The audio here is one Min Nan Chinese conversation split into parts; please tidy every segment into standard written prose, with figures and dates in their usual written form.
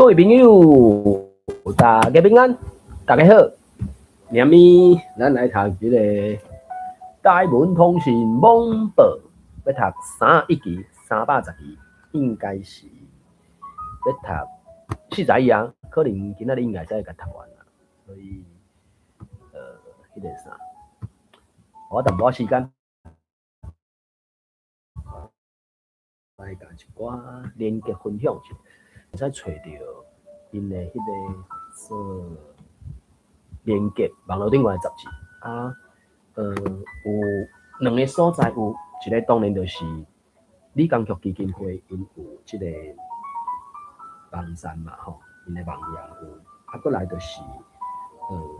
各位朋友，大家平安，大家好。明暝咱來讀這个台文通訊網報，欲讀311期310期，應該是欲讀41啊，可能今仔日應該會使共讀完啦。所以，彼个啥，我淡薄仔時間，來共一寡連結分享一下，會使揣著𪜶的彼个做連結網路頂懸的雜誌啊，有兩个所在有，一个當然就是李江菊基金會，𪜶有這个網站嘛吼，𪜶的網頁有，啊，閣來就是，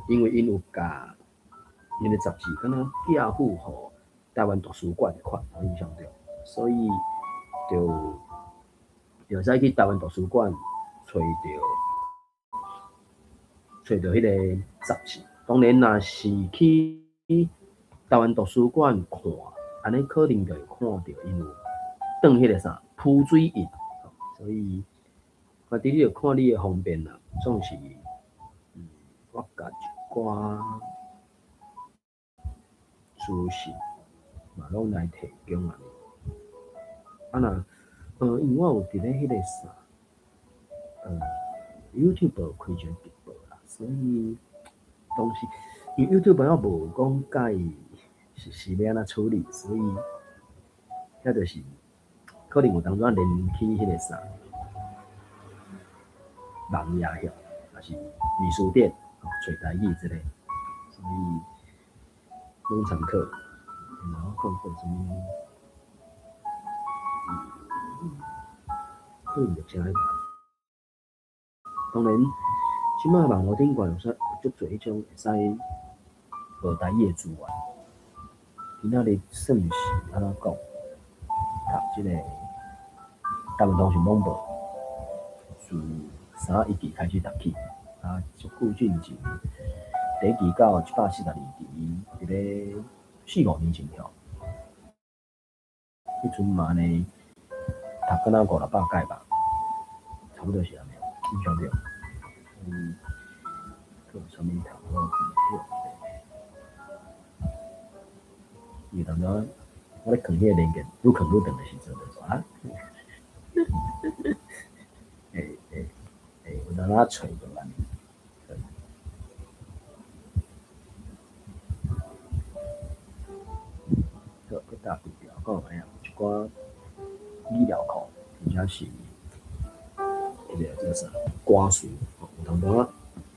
因為𪜶有共𪜶的雜誌敢若寄付予台灣圖書館的款，我印象中，所以就會使去台灣圖書館揣著彼個雜誌。當然，若是去台灣圖書館看，按呢可能就會看著𪜶有當彼個啥浮水印，所以反正你就看你的方便啦，總是，我共一寡資訊嘛攏來提供按呢。啊若，因為我有佇咧彼個啥，YouTube 有開一个直播啦，所以當時因為 YouTube 猶無講佮伊實時欲按怎處理，所以遐就是可能有當陣連去彼個啥網頁遐，抑是臉書店揣台語這个，所以攏參考。然後看看啥物，可能就遮吧。當然，這擺網路頂懸有說足濟彼種會使學台語的資源。今仔日算是按怎講，讀這个台灣通訊網報，自311期開始讀起，啊，足久進前，第一期到142期，佇咧四五年前吼，彼陣嘛按呢讀敢若五六百屆吧，差不多是按呢，印象中。閣有啥物通好分享？伊當陣我咧囥彼個連結，愈囥愈長的時陣就啊，會會會有當仔揣著按呢。好，閣搭幾條講下，一寡語料庫，或者是彼个這個啥歌詞，有當陣仔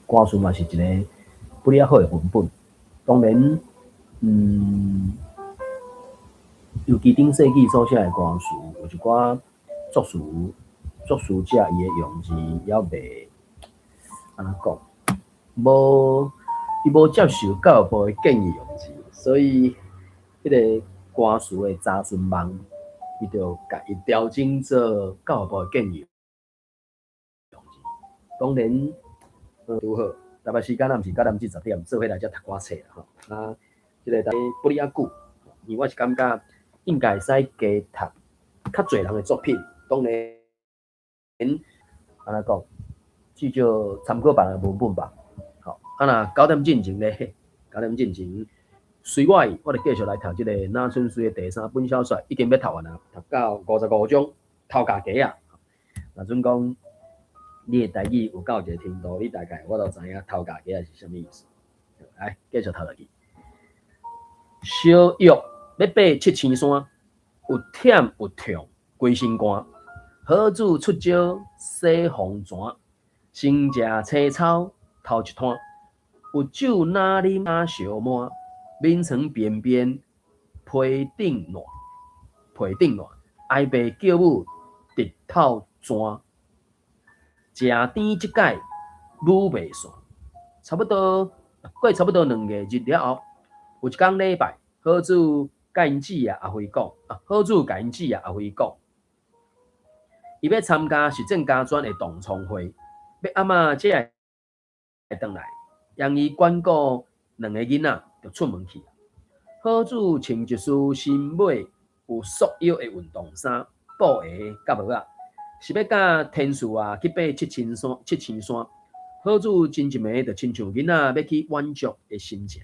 歌詞嘛是一个不離仔好的文本。當然，尤其頂世紀所寫的歌詞，有一寡作詞作詞者伊的用字猶未按怎講，無伊無接受教育部的建議用字，所以彼个歌詞的查詢網，伊就共伊調整做教育部的建議用字。當然，拄好，台北時間仔毋是九點至十點，做伙來遮讀歌冊啦吼。啊，這个不離仔久，因為我是感覺應該會使加讀較濟人的作品。當然，按怎講，至少參考別人的文本吧。吼，啊若九點進前咧，九點進前，隨我意，我就繼續來讀這个那春水的第三本小說，已經欲讀完啊，讀到55章，頭家雞啊。若準講你的台語有到一个程度，你大概我都知影頭家雞仔是啥物意思。來，繼續讀落去。燒藥欲爬七星山，有忝有痛，規身汗。好子出招洗黃泉，先食青草頭一攤。有酒若啉若相瞞，眠床邊邊被頂爛，被頂爛。哀爸叫母直透泉，食甜這擺母袂散。差不多過差不多兩個日了後，有一工禮拜，好子共𪜶姊仔阿輝講，啊，好子共𪜶姊仔阿輝講，伊欲參加實踐家專的同窗會，欲暗仔才會轉來，讓伊管顧兩个囡仔，就出門去。好子穿一束新買有束腰的運動衫、布鞋佮帽仔，是欲佮天賜啊去爬七星山，七星山。好子真一暝就親像囡仔欲去遠足的心情，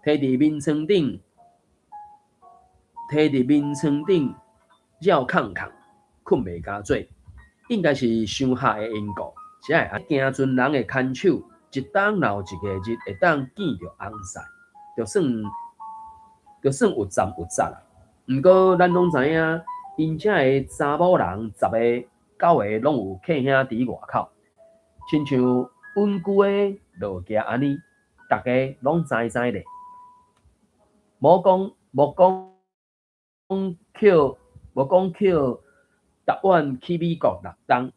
提佇眠床頂，提佇眠床頂繞炕炕，睏袂加做，應該是傷合的緣故，才會行船人的牽手，一冬又一個日會當見著翁婿，就算有站有雜啦。毋過咱攏知影，𪜶遮的查某人十個九個攏有客兄佇外口，親像穩久的落行按呢，逐家攏知知咧。無講無講抾無講抾台灣去美國六冬，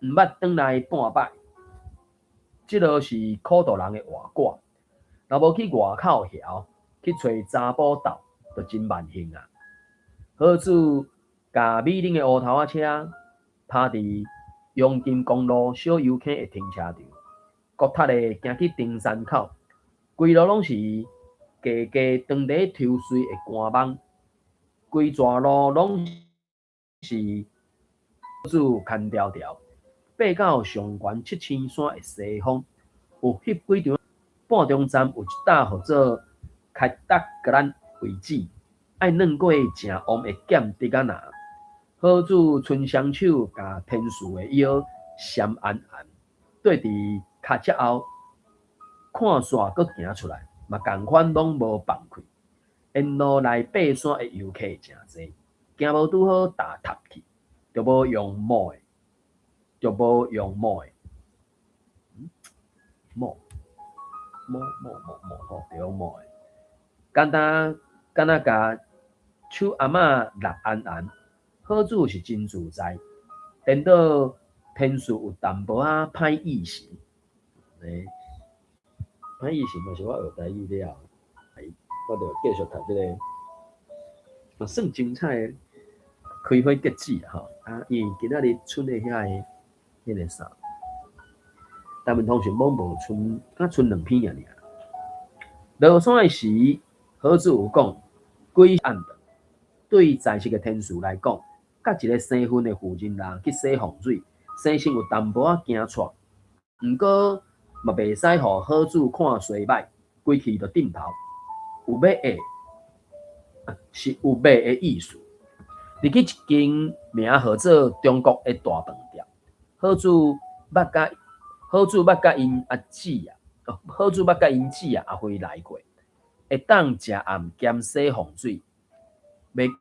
毋捌轉來半擺。這落是苦度人的活寡，若無去外口僥，去揣查埔鬥，就真萬幸啊！好子共美玲的烏頭仔車拍佇陽金公路小油坑的停車場，國踢的行去登山口，規路攏是低低長佇抽穗的寒網，規逝路攏是子牽條條，爬到上懸七星山的西峰，有翕幾張半中站有一搭號做開達格蘭遺址，愛轉過誠旺的劍竹仔林。好子伸雙手共天賜的腰攕絚絚，綴佇跤車後，看煞閣行出來，嘛仝款攏無放氣。沿路來爬山的遊客誠濟，行無拄好踏塌去，就無用摸的，就無用摸的，摸摸摸摸摸吼，對摸的，簡單敢若共手頷仔搦絚絚。好子是真自在，顛倒天賜有淡薄仔歹意思，欸，歹意思嘛是我學台語了，我就繼續讀這個，嘛算精彩的開花結籽吼。啊，因為今仔日賰的遐个彼個啥，台文通訊網無賰，敢賰兩篇爾爾。落山的時，好子有講，規暗頓，對在世的天賜來講，佮一个生份的負責人去洗風水，生性有淡薄仔驚掣，毋過嘛袂使予好子看衰歹，規氣就頂頭，有欲的，是有欲的意思。入去一間名號做中國的大飯店，好子捌佮𪜶阿姊啊，好子捌佮𪜶姊啊阿輝來過，會當食暗兼洗風水，袂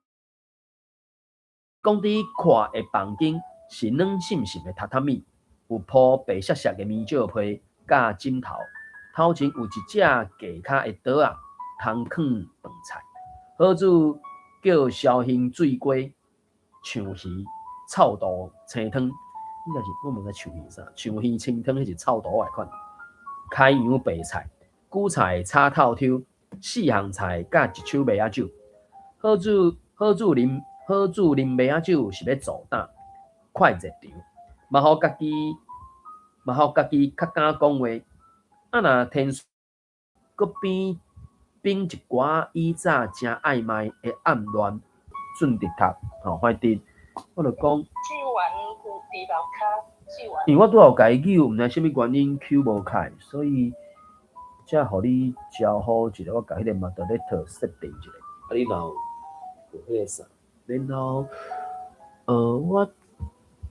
講佇闊的房間是軟滲滲的榻榻米，有鋪白雪雪的棉尿被佮枕頭，頭前有一隻架跤的桌仔，通囥飯菜。好子叫紹興水雞、長魚、臭肚清湯，應該是我毋知長魚啥，長魚清湯彼是臭肚的款。開洋白菜、韭菜炒透抽，四項菜佮一手麥仔酒。好子啉麥仔酒是欲做膽，快熱場，嘛予家己較敢講話。啊，若天閣變變一寡以早誠愛賣的暗戀準直讀，吼，反正我就講。志源有佇樓跤，志源。因為我拄仔有共伊揪，毋知啥物原因揪無開，所以才予你招呼一下，我共彼個 moderator 設定一下。啊，你若有彼個啥？然後，我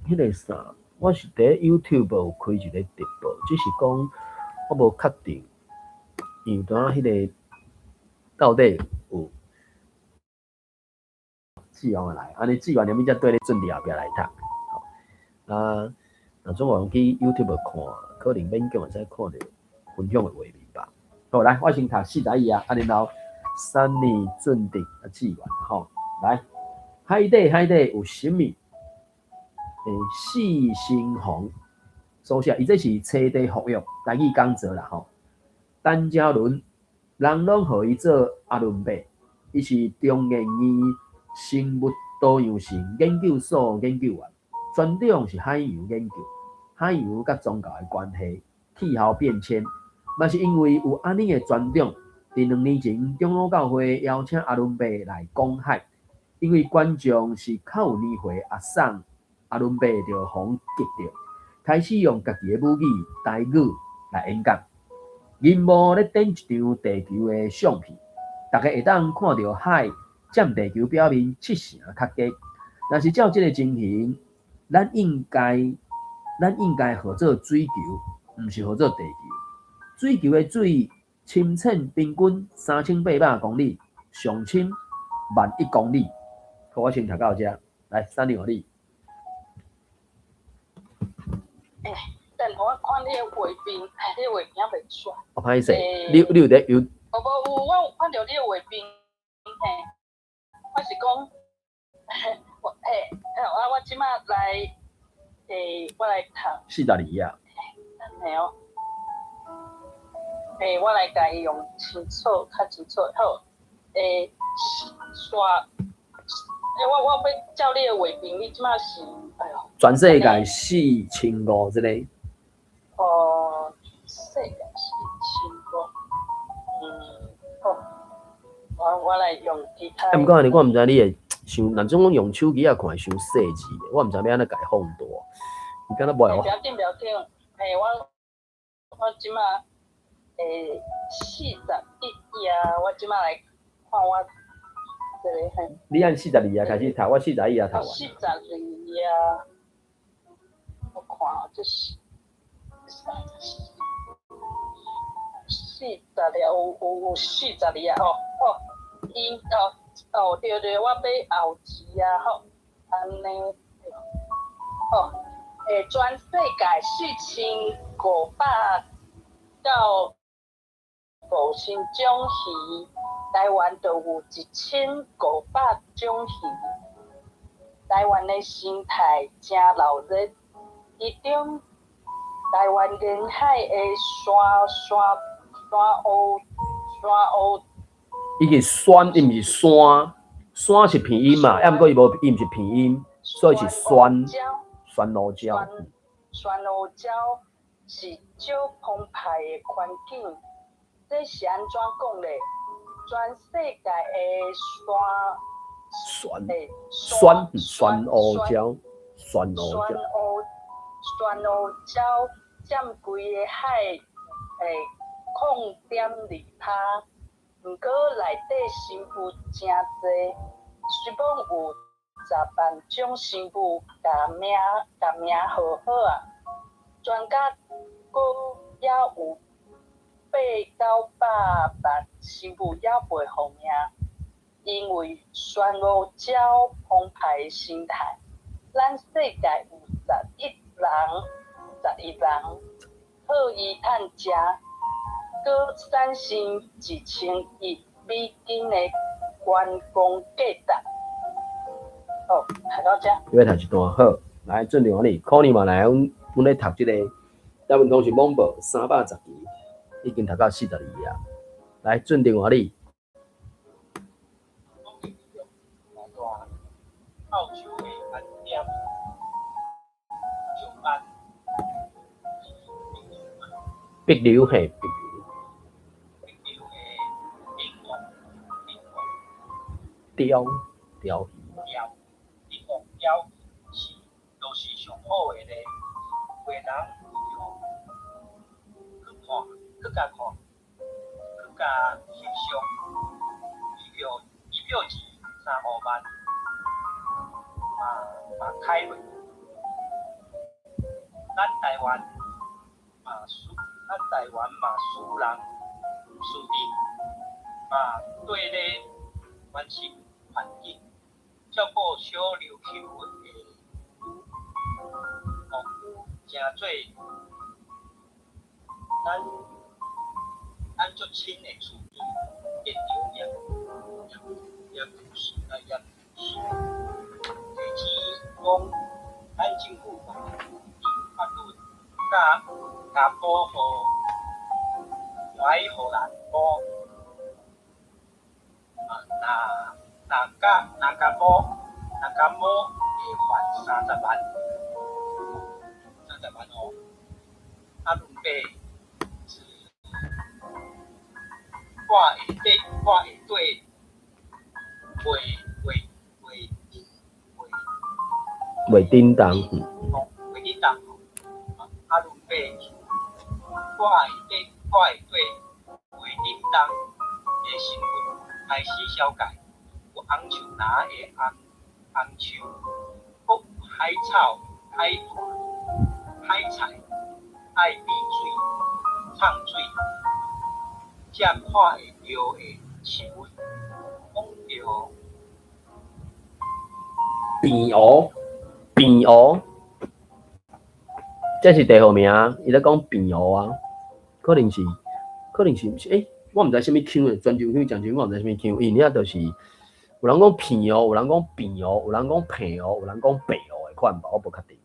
彼個啥，我是佇 YouTube 有開一個直播，只是講我無確定，因為當彼個到底有志源來，按呢志源連物才綴咧準備後壁來讀。啊，若總共去 YouTube 看，可能勉強會使看著分享的畫面吧。好，來，我先讀四十頁啊，然後三年準備啊，志源吼，來。海底海底有啥物？四星紅，所寫，伊這是冊地復育台語講座啦吼。陳昭倫，人攏號伊做阿倫伯，伊是中研院生物多樣性研究所研究員，專長是海洋研究，海洋佮宗教的關係，氣候變遷，嘛是因為有按呢的專長，佇2年前長老教會邀請阿倫伯來講海。因為觀眾是較有年歲阿送阿倫伯就予人激著，開始用家己的母語台語來演講。銀幕咧展一張地球的相片，逐家會當看著海佔地球表面七成較低。若是照這个情形，咱應該號做水球，毋是號做地球。水球的水深淺平均3800公里，上深11000公里。好，我先讀到遮，來，三兩你。欸，等我看你的畫面，你的畫面猶未出來。哦，歹勢，你有佇有？無無有，我有看著你的畫面，嘿，我是講，我嘿，啊，我這擺來，欸，我來讀。 42頁。等下哦。欸，我來共伊用清楚，較清楚。好，欸，刷，欸，我欲照你的畫面，你這擺是，哎喲。全世界4500這个。哦，世界4500，好，我來用其他。啊，毋過按呢，我毋知你會傷，若總講用手機仔看會傷細緻，我毋知欲按怎共伊放大。伊敢若無。袂要緊，袂要緊，嘿，我這擺，欸，41頁，我這擺來看我這個嘿。你按42頁開始讀，我41頁讀完。42頁，我看這是42，有42頁吼，好，伊哦哦對對，我欲後一啊吼，按呢，好，欸，全世界4500到5000種魚，台灣就有1500種魚。台灣的生態誠鬧熱，其中台灣沿海的山烏。伊是酸，伊毋是山，山是拼音嘛，啊毋過伊無，伊毋是拼音，所以是酸，酸蘆礁。酸蘆礁是少澎湃的環境，這是按怎講咧？全世界的山酸酸酸蘆礁，酸蘆礁。酸蘆礁佔規个海0.2%，毋過內底生物誠濟，雖罔有10萬種生物共名號好啊。專家閣猶有八九百萬生物猶袂號名，因為酸蘆礁澎湃的生態，咱世界有11人，11人好魚趁食，閣產生1000億美金的觀光價值。好，讀到遮。你欲讀一段好，來準備完你，可能嘛來，阮咧讀這个，大部分通是網報310期，已經讀到42頁。來，準備完你。澳洲的斑點石斑，碧流嘿，碧流。碧流的平原，平原。鯛，鯛魚。鯛，伊講鯛是，就是上好的咧。有的人就去看，去共看，去共翕相，機票錢三五萬，嘛開落。咱台灣嘛輸人輸陣，嘛綴咧關心環境，照顧小琉球的漁夫，誠做咱足親的厝邊現場也提醒講，咱政府嘛有法律佮保護愛予人保，啊，若共無會罰30萬，30萬哦。啊，阮爸是掛下底袂袂袂袂。袂振動。袂振動。啊，阮爸我會對我會對袂振動的成分開始小解，有紅樹林的紅紅樹，閣有海草、海帶、海菜、愛米水、藏水，這看會著的食物，講著扁蚵，扁蚵，這是地號名，伊咧講扁蚵啊，可能是，可能是毋是？欸，我毋知啥物腔的，泉州腔、漳州，我毋知啥物腔。伊爾就是有人講片蚵，有人講扁蚵，有人講平蚵，有人講白蚵的款吧，我無確定。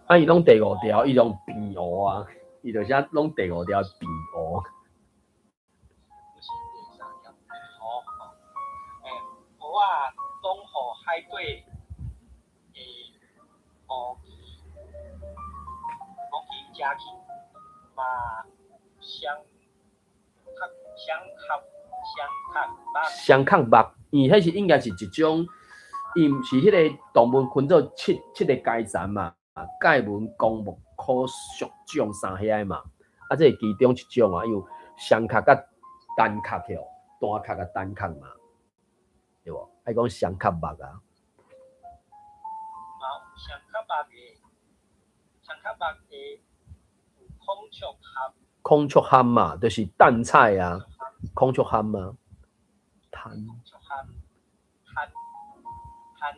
啊，伊攏第五條，伊用扁蚵啊，伊就寫攏第五條扁蚵。蚵仔攏予海底的烏魚烏魚食去，嘛有雙殼雙殼雙殼肉。雙殼肉，伊彼是應該是一種，伊毋是彼個動物分做七七个階層嘛，介文、綱目、科、屬、種三遐嘛，啊，這是其中一種啊，有雙殼佮單殼去，單殼佮單殼嘛。對無？愛講雙殼肉啊。嘛有雙殼肉的，雙殼肉的有孔雀蚶。孔雀蚶嘛，就是淡菜啊，孔雀蚶啊，炭。孔雀蚶，炭炭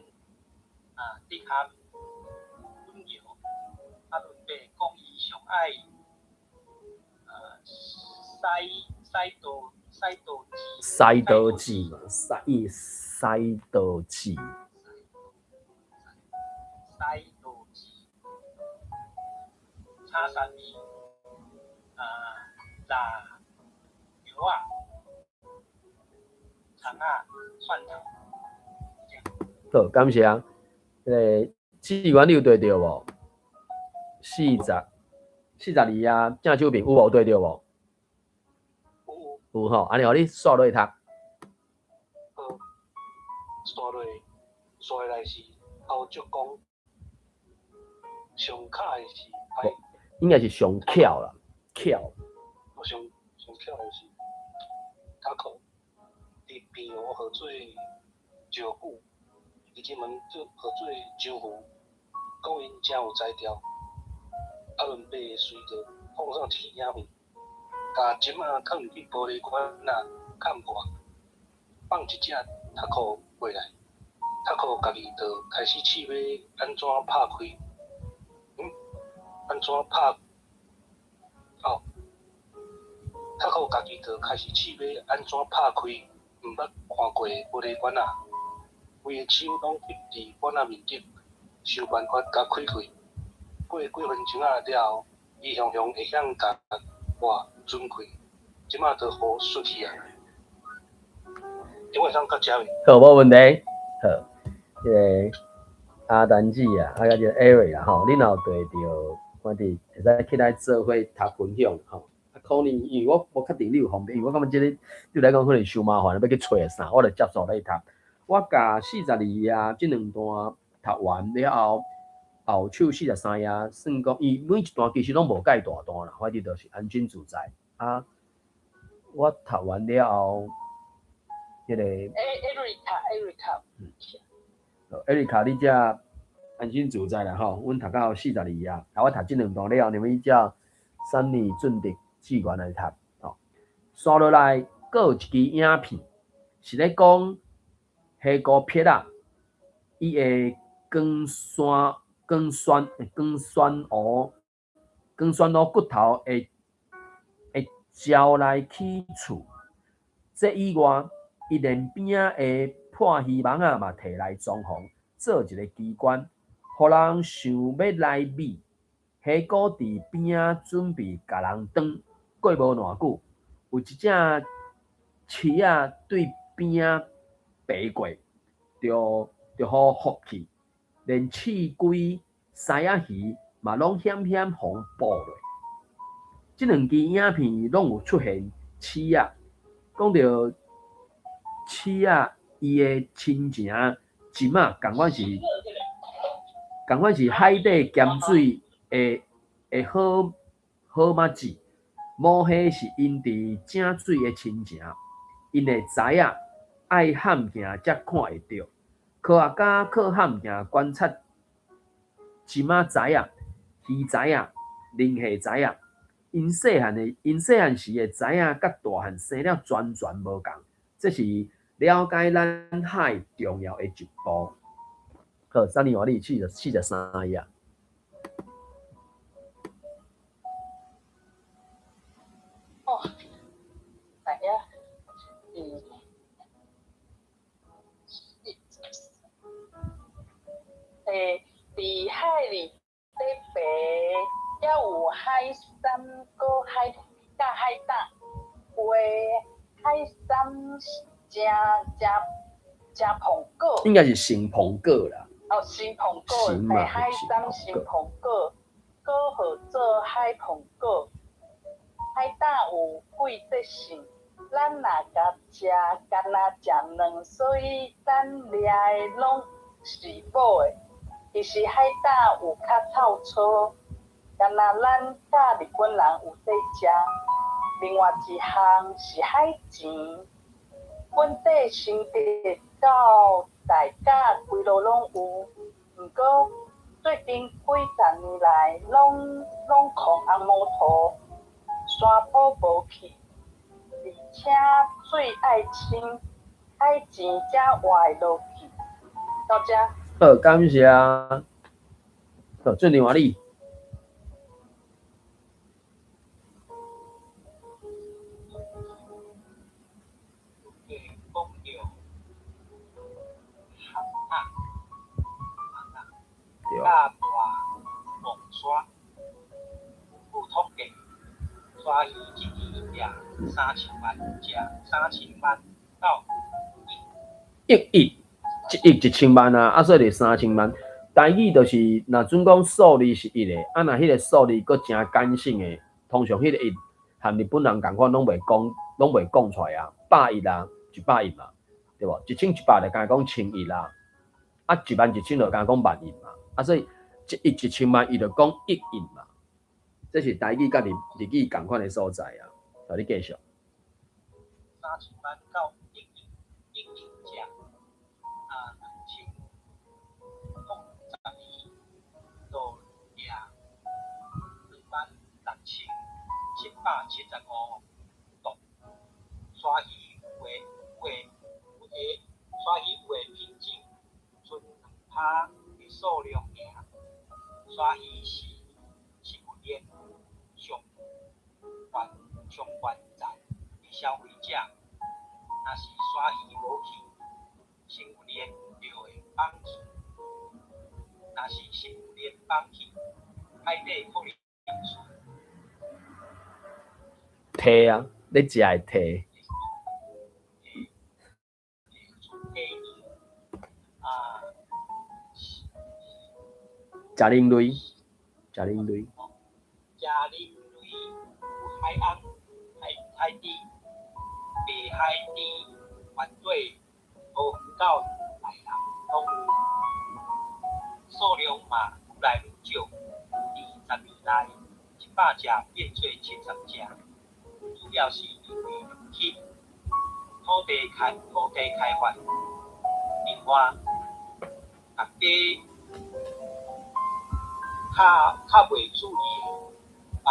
啊，竹蚶，粉蚶，啊，阮爸講伊上愛西西多西多子。西多子嘛，西西多子。西多子，炒三味，啊，炸藥仔，葱仔，蒜頭。好，感謝。彼个志源你有對著無？42啊，正手邊有無對著無？有。有吼，按呢予你煞落去讀。好，煞落，煞來是後竹公上巧的是歹。應該是上巧啦，巧。上上巧的是塔克，佇平湖號做石鼓，伊這門做號做周瑜，講𪜶誠有才調。啊，阮爸隨著放送一支影片，共針仔囥入去玻璃罐仔崁破，放一隻塔克過來，塔克家己就開始試欲按怎拍開，按怎拍？哦，塔克家己就開始試欲按怎拍開毋捌看過的玻璃罐仔，規个手攏翕佇罐仔面頂，想辦法共開開。過幾分鐘仔了後，伊雄雄會曉共蓋準開，這馬就予出去啊！欸，我會當到遮未？好，無問題。好，彼个阿丹子啊，啊，佮這個艾瑞啦吼，恁若有對著，我佇會使起來做伙讀分享吼。啊，可能因為我無確定你有方便，因為我感覺這個對來講可能傷麻煩，欲去揣啥，我就接續咧讀。我共42頁這兩段讀完了後，後手43頁，算講伊每一段其實攏無介大段啦，反正就是安心自在。啊，我讀完了後，彼个。欸，艾瑞卡，艾瑞卡。嗯。艾瑞卡，你遮安心自在啦吼，阮讀到42頁，啊，我讀這兩段了後，你們照三年準的志願來讀吼。煞落來，閣有一支影片，是咧講黑菇撇仔，伊的光酸、光酸、光酸烏、光酸烏骨頭會會招來起厝。這以外，伊連邊仔的破魚網仔嘛提來裝潢，做一个機關，予人想欲來買。黑菇佇邊仔準備共人斷，過無偌久，有一隻鼠仔對邊仔爬過，就就予唬去，連刺龜、鰓仔魚嘛攏險險予捕落。這兩支影片攏有出現鼠仔，閣講著鼠仔，伊的親情針仔仝款是海底鹹水的好好馬子，魔蝦是𪜶佇井水的親情，𪜶會知影愛譀鏡才看會著。科學家靠譀鏡觀察針仔仔仔、魚仔仔、磷蝦仔仔，𪜶細漢時的仔仔佮大漢生了全全無仝，這是了解咱海重要的一步。好，三年外你43頁。哦，來呀，嗯。佇海裡底爬，猶有海參閣海佮海膽，有的海參誠誠誠膨果。應該是成膨果啦。哦，成膨果，海參成膨果，閣號做海膨果。海膽有季節性，咱若共食，干焦食卵，所以咱掠的攏是母的。其實海膽有較臭臊，干焦咱佮日本人有咧食。另外一項是海錢，本地新竹到大甲規路攏有，毋過最近幾十年來攏炕紅毛塗，山坡無去，而且水愛清，海錢才活會落去。到遮。好，感謝。好，俊廷話你。佮大王山，据統計，鯊魚一年掠3000萬隻，3000萬到億億，1億1000萬啊！啊，所以就3000萬。台語就是，若準講數字是一个，啊，若彼个數字閣誠感性的，通常彼個億和日本人仝款，攏袂講，攏袂講出來啊。百億啊，100億嘛，對無？1100就敢講千億啦，啊，11000就敢講萬億嘛。啊，所以1億1000萬，伊就講億億嘛。這是台語佮日語仝款的所在啊。好，你繼續。3000萬到億億億億隻，啊，2010年就掠26775噸。鯊魚有的有的有的鯊魚有的品種，賰2%的數量爾。鯊魚是食物鏈上懸上懸層的消費者，若是鯊魚無去，食物鏈就會崩去；若是食物鏈崩去，海底可能出提啊，咧食的提。啊，食奶類，食奶類。食奶類有海翁、海海豬、白海豬、圓底、桃園到台南攏有，數量嘛愈來愈少。佇10年內，100隻變做70隻，主要是因為入侵、土地開發。另外，大家較袂注意的，白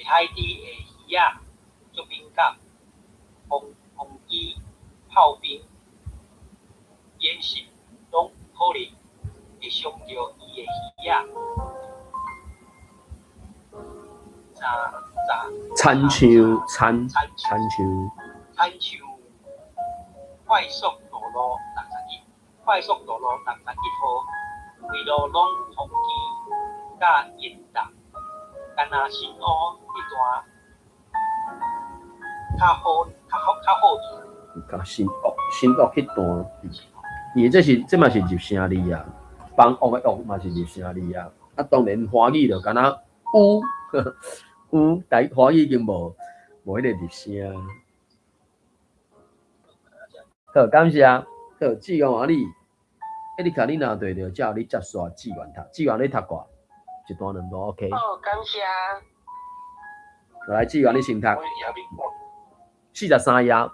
海豬的魚仔足敏感，風機、炮兵演習攏可能會傷著伊的魚仔。親像親親像親像快速道路61，快速道路61號，規路攏風機佮煙囱，干焦新烏彼段較好較好較好去。較新屋新屋彼段，伊這是這嘛是入聲字啊，房屋的屋嘛是入聲字啊。啊，當然華語就敢若有有，台華語已經無彼个入聲。好，感謝。好，志願啊你，欸，你看你若對著，才予你接煞志願讀，志願你讀過，一段兩段 OK。哦，感謝。來，志願你先讀。43頁。好。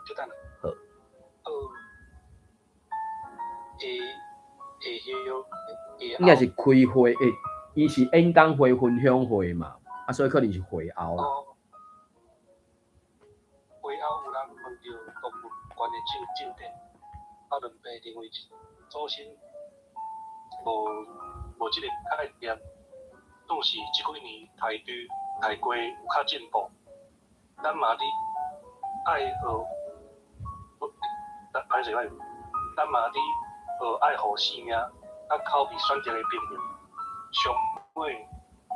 應該是開會，欸，伊是演講會、分享會嘛，啊，所以可能是會後啦。會後有人問著動物園的進展，阿倫伯認為祖先無這個概念，總是這幾年刣豬刣雞有較進步。咱嘛佇愛學，歹勢歹勢，咱嘛佇學愛護生命，佮口味選擇的平衡。上尾，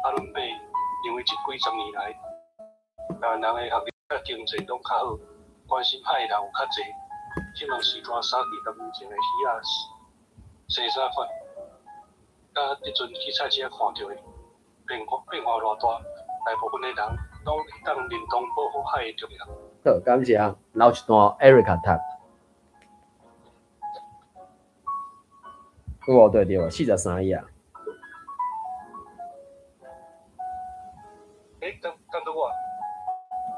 阿倫伯認為這幾十年來，台灣人的學歷佮經濟攏較好，關心海的人有較濟。這嘛時代30幾十年前的魚仔生啥款，佮這陣去菜市仔看著的變化偌大，大部分的人攏會當認同保護海的重要。好，感謝。留一段 Erica 讀。有無對著？43頁。欸，敢拄我？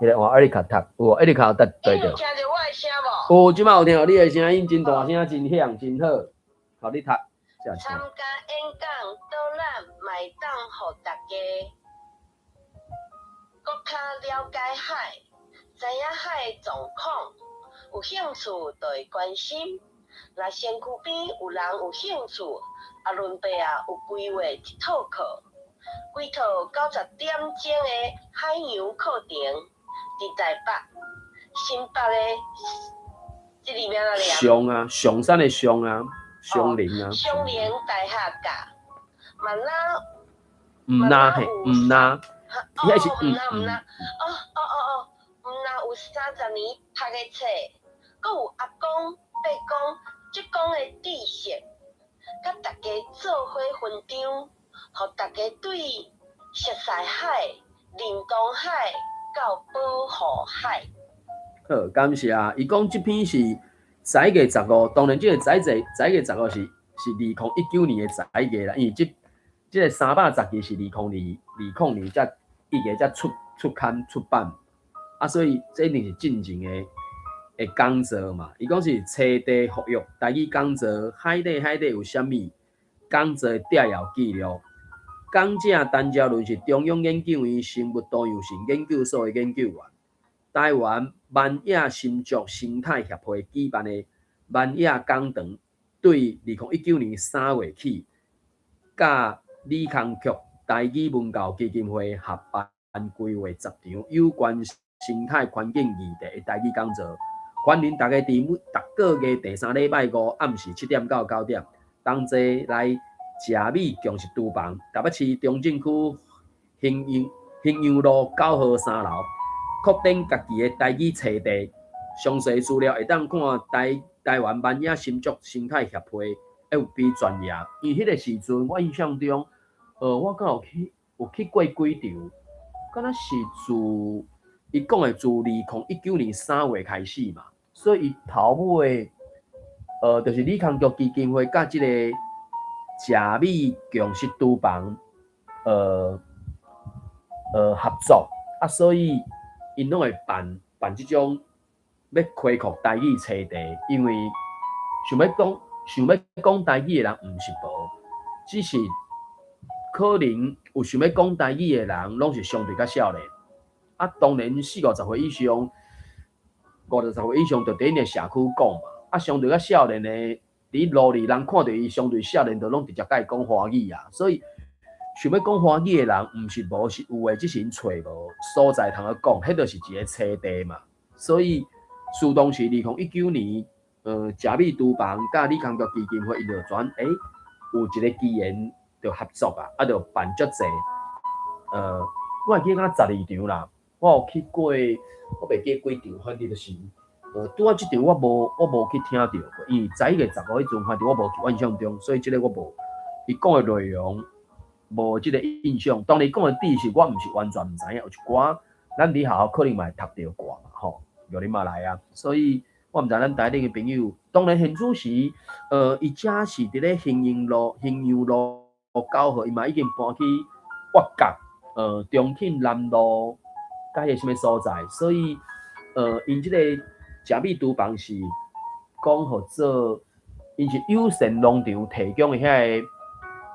彼個換 Erica 讀，有無？Erica 讀對著。你有聽著我的聲無？有，這擺有聽著你的聲音，真大聲，真響，真好。予你讀。參加演講導覽嘛會當予大家閣較了解海，知影海的狀況，有興趣就會關心。若身軀邊有人有興趣，阿倫伯啊有規劃一套課，規套90點鐘的海洋課程，佇台北、新北的這裡面哪裡啊？松啊，松山的松啊，松林啊。松林大學教，嘛若毋若嘿，毋若，哦，毋若毋若，哦哦哦哦，毋若有30年讀的冊，閣有阿公、伯公、叔公的知識，佮大家做伙分享，予大家對熟似海、認同海到保護海。好，感謝。伊講這篇是11月15，當然這個11月15是2019年的十一月啦，因為這個312是2020年才1月才出刊出版，啊，所以這一定是進前的講座嘛。伊講是棲地復育台語講座，海底有啥物講座的摘要記錄。講者陳昭倫是中央研究院生物多樣性研究所的研究員，台灣崟野新竹生態協會舉辦的崟野講堂，對2019年3月起，佮李康曲台語文教基金會合辦規劃10場有關生態環境議題的台語講座，歡迎大家佇每逐個月第三禮拜五暗時7點到9點，同齊來食米共識廚房，台北市中正區興陽路9號3樓，擴展家己的台語冊地。詳細資料會當看台灣崟野新竹生態協會 FB 專頁。因為彼個時陣，我印象中，我敢有去過幾場，敢若是自伊講的自2019年3月開始嘛，所以伊頭尾，就是李康局基金會佮這個食米共識廚房，合作，啊，所以𪜶攏會辦這種欲開擴台語冊地，因為想欲講台語的人毋是無，只是可能有想欲講台語的人，攏是相對較少年。啊，當然四五十歲以上，五六十歲以上就佇𪜶的社區講嘛。啊，相對較少年的，佇路裡人看著伊相對少年，就攏直接佮伊講華語啊。所以想欲講華語的人，毋是無，是有的，只是𪜶揣無所在通去講，彼就是一个冊地嘛。所以，自當時2019年，食米廚房佮李康局基金會，伊就轉，有一个機緣就合作啊，啊，就辦足濟，我會記得敢若12場啦，我有去過，我袂記得幾場，反正就是，拄仔這場我無去聽著過，因為11月15彼陣，反正我無去，我印象中，所以這個我無，伊講的內容無這個印象。當然講的知識，我毋是完全毋知影，有一寡咱佇學校可能嘛會讀著過嘛，吼，玉林嘛來啊，所以我我毋知咱台頂的朋友，當然現此時，伊遮是佇咧興陽路9號，伊嘛已經搬去挖角，重慶南路，佮彼個啥物所在，所以，𪜶這個食米廚房是講號做，𪜶是友善農場提供的遐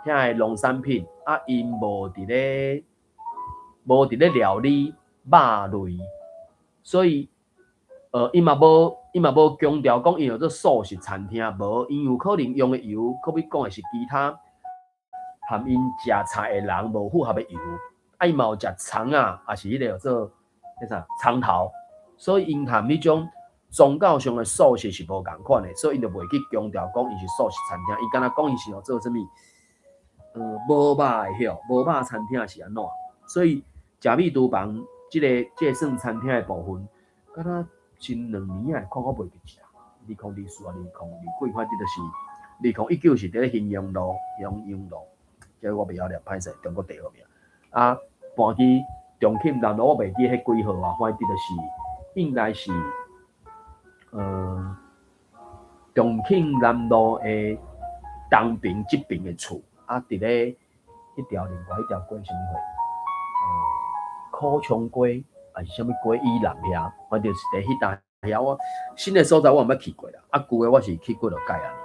個農產品，啊，𪜶無佇咧料理肉類，所以，伊嘛無強調講𪜶有做素食餐廳，無，𪜶有可能用的油，可比講的是其他含𪜶食菜的人無符合的油，啊，伊嘛有食蔥仔，抑是彼個叫做彼啥蔥頭，所以𪜶含彼種宗教上的素食是無仝款的，所以𪜶就袂去強調講𪜶是素食餐廳，伊敢若講𪜶是號做啥物，無肉的曉，無肉餐廳是按怎？所以食米廚房這個算餐廳的部分，敢若前2年仔看我袂記得啊，2024啊，20二幾，反正就是2019是佇咧興陽路，這個我袂曉念，歹勢，中國地號名。啊，搬去重慶南路，我袂記彼幾號啊，反正就是應該是重慶南路的東邊這邊的厝，啊，佇咧彼條另外彼條街啥物貨？苦昌街還是啥物街以南遐，反正是佇彼搭遐。我新的所在我毋捌去過啦，啊，舊的我是去幾落擺按呢。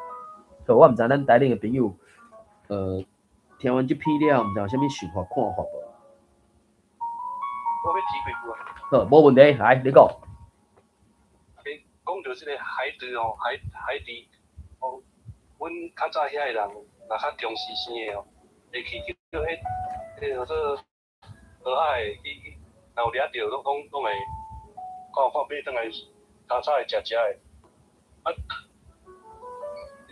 所以我毋知咱台頂的朋友，聽完這篇了，毋知有啥物想法看法無？我欲提幾句啊。好，無問題，來，你講。欸，講著這个海豬吼，海豬哦，阮較早遐的人，若較重視生的哦，會去叫彼个叫做河仔的去，若有掠著，攏會看看買轉來較早會食食的。啊，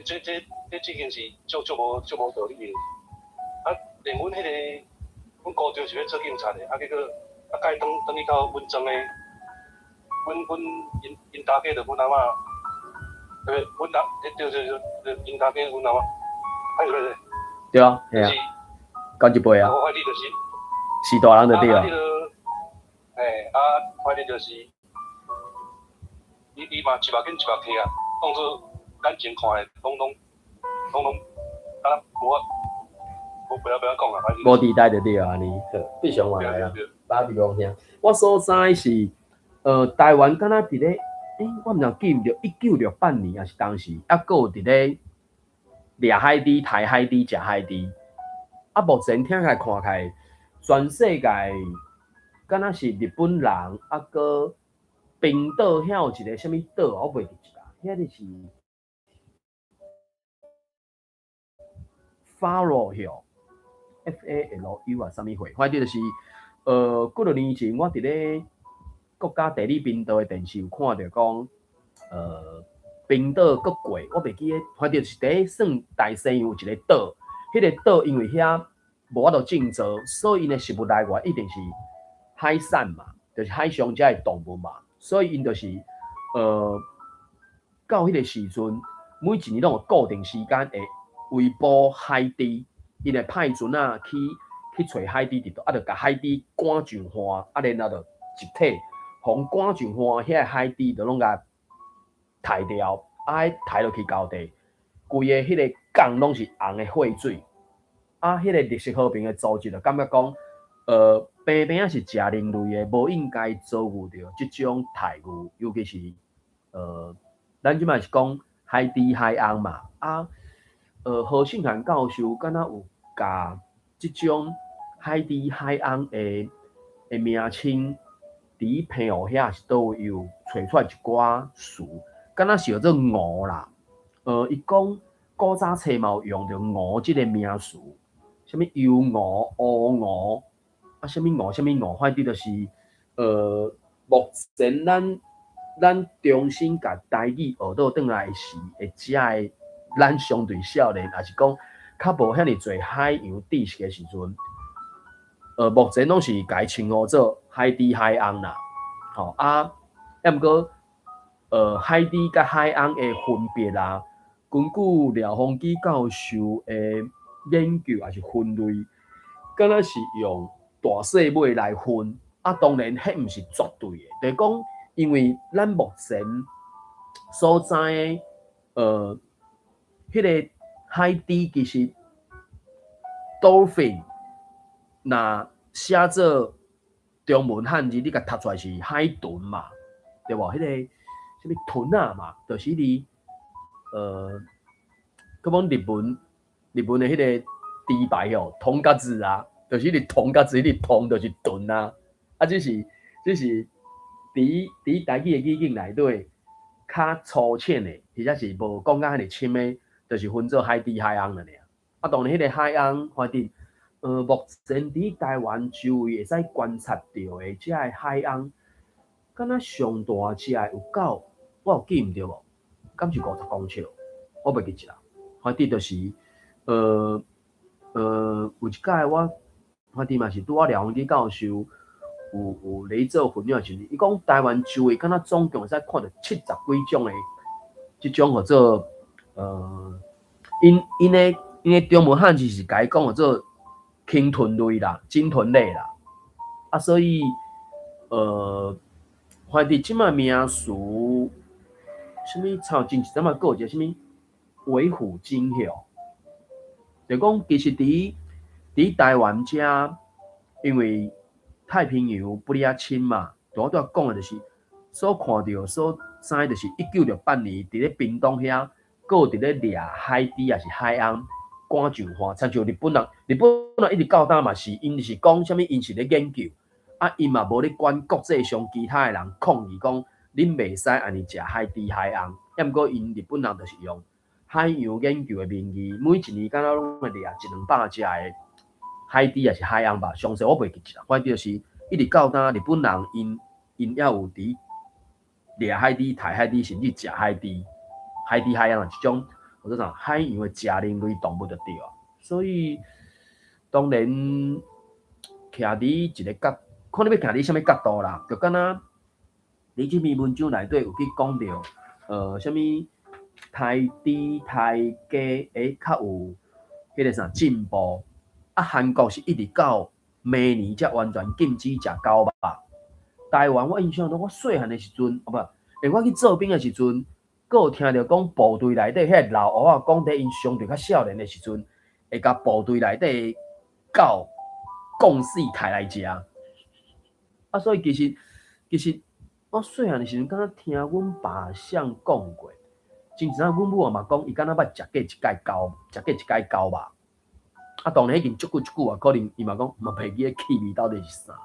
這這件事足無道理的。啊，連阮彼个，阮姑丈是欲做警察的，啊，結果啊，改轉轉去到阮莊的，阮𪜶大家就阮阿嬤，對，阮阿，對對對，𪜶大家阮阿嬤，哎對對。對啊，嘿啊，講一輩啊。我反正就是。是大人就對啊。嘿，啊，反正就是，伊嘛一目緊一目起啊，當做眼前看的，攏，啊，無啊，無不要不要講啊，反正。無地帶就對啊，按呢，好，必須話來啊，把比講聽。我所知是，台灣敢若佇咧，欸，我毋知記毋著，1968年抑是當時，猶閣有佇咧掠海豬、刣海豬、食海豬。啊，目前聽起來看起來，全世界敢若是日本人，啊，閣冰島遐有一個啥物島，我袂記得啊，遐個是法羅曉，FALU 啊，啥物貨？反正就是，幾若年前我佇咧國家地理頻道的電視有看著講，冰島閣過，我袂記得，反正是佇咧算大西洋有一個島，彼個島因為遐無法度種作，所以𪜶的食物來源一定是海產嘛，就是海上遮的動物嘛，所以𪜶就是，到彼個時陣，每一年攏有固定時間會圍捕海豬，𪜶會派船仔去揣海豬佇佗，啊，就共海豬趕上岸，啊，然後就集體予趕上岸，遐个海豬就攏共刣掉，啊，彼刣落去高地，規个彼个港攏是紅的血水。啊，彼个綠色和平的組織就感覺講，平平仔是食人類的，無應該遭遇著這種待遇，尤其是，咱這擺是講海豬海翁嘛，啊，何信涵教授敢若有共這種海豬海翁的名稱，佇澎湖遐是佗位有揣出來一寡詞，敢若是叫做鰻啦，伊講古早冊嘛有用著鰻這个名詞，啥物油鰻、烏鰻，啊，啥物鰻、啥物鰻，反正就是，目前咱重新共台語學倒轉來時，會食的咱相對少年，抑是講較無遐爾濟海洋知識的時陣，目前攏是共伊稱呼做海豬海翁啦，吼啊，抑毋過，海豬佮海翁的分別啊，根據廖鴻基教授的研究，抑是分類，敢若是用大細尾來分，啊，當然彼毋是絕對的，就是講，因為咱目前所在的彼个海豬其實 dolphin，若寫做中文漢字，你共讀出來是海豚嘛，對無？彼個啥物豚仔嘛，就是佇閣講日本的彼個豬排哦，豚角子啊，就是佇豚角子，佇豚就是豚啊，啊，只是佇台語的語境內底較粗淺的，或者是無講甲遐爾深的，就是分做海豬海翁爾。啊，當然彼個海翁，反正目前佇台灣周圍會使觀察著的這个海翁，敢若上大隻的有到，我有記毋著無？敢是50公尺？我袂記得啦。反正就是，有一擺我反正嘛是拄仔廖鴻基教授有咧做分享的時陣，伊講台灣周圍敢若總共會使看著70幾種的這種號做，𪜶的中文漢字是共伊講號做鯨豚類啦、鯨豚類啦。啊，所以，反正這擺名詞，啥物像前一陣仔閣有一個啥物偽虎鯨吼，就講其實佇台灣遮，因為太平洋不哩遐深嘛，拄仔講的就是所看著、所知就是1968年佇咧屏東遐，閣有佇咧掠海豬抑是海翁趕上岸，親像日本人，日本人一直到今嘛是，𪜶是講啥物？𪜶是咧研究，啊，𪜶嘛無咧管國際上其他的人抗議講，恁袂使按呢食海豬海翁，抑毋過𪜶日本人就是用海洋研究的名義，每一年敢若攏會掠一兩百隻的海豬抑是海翁吧，詳細我袂記得啦。反正就是一直到今日本人𪜶猶有佇掠海豬、刣海豬，甚至食海豬、海豬海翁這種，或者啥海洋的食奶類動物就對啊。所以當然徛佇一個角，看你欲徛佇啥物角度啦，就敢若佇這篇文章內底有去講著，啥物台豬、台雞，較有彼個啥進步。啊，韓國是一直到明年才完全禁止食狗肉。台灣我印象中，我細漢的時陣，哦不，我去做兵的時陣，閣有聽著講部隊內底彼個老烏仔講，佇𪜶相對較少年的時陣，會共部隊內底的狗摃死刣來食。啊，所以其實我細漢的時陣，敢若聽阮爸誰講過，真正阮母嘛講，伊敢若捌食過一擺狗，食過一擺狗肉。啊，當然已經足久足久啊，可能伊嘛講嘛袂記得氣味到底是啥。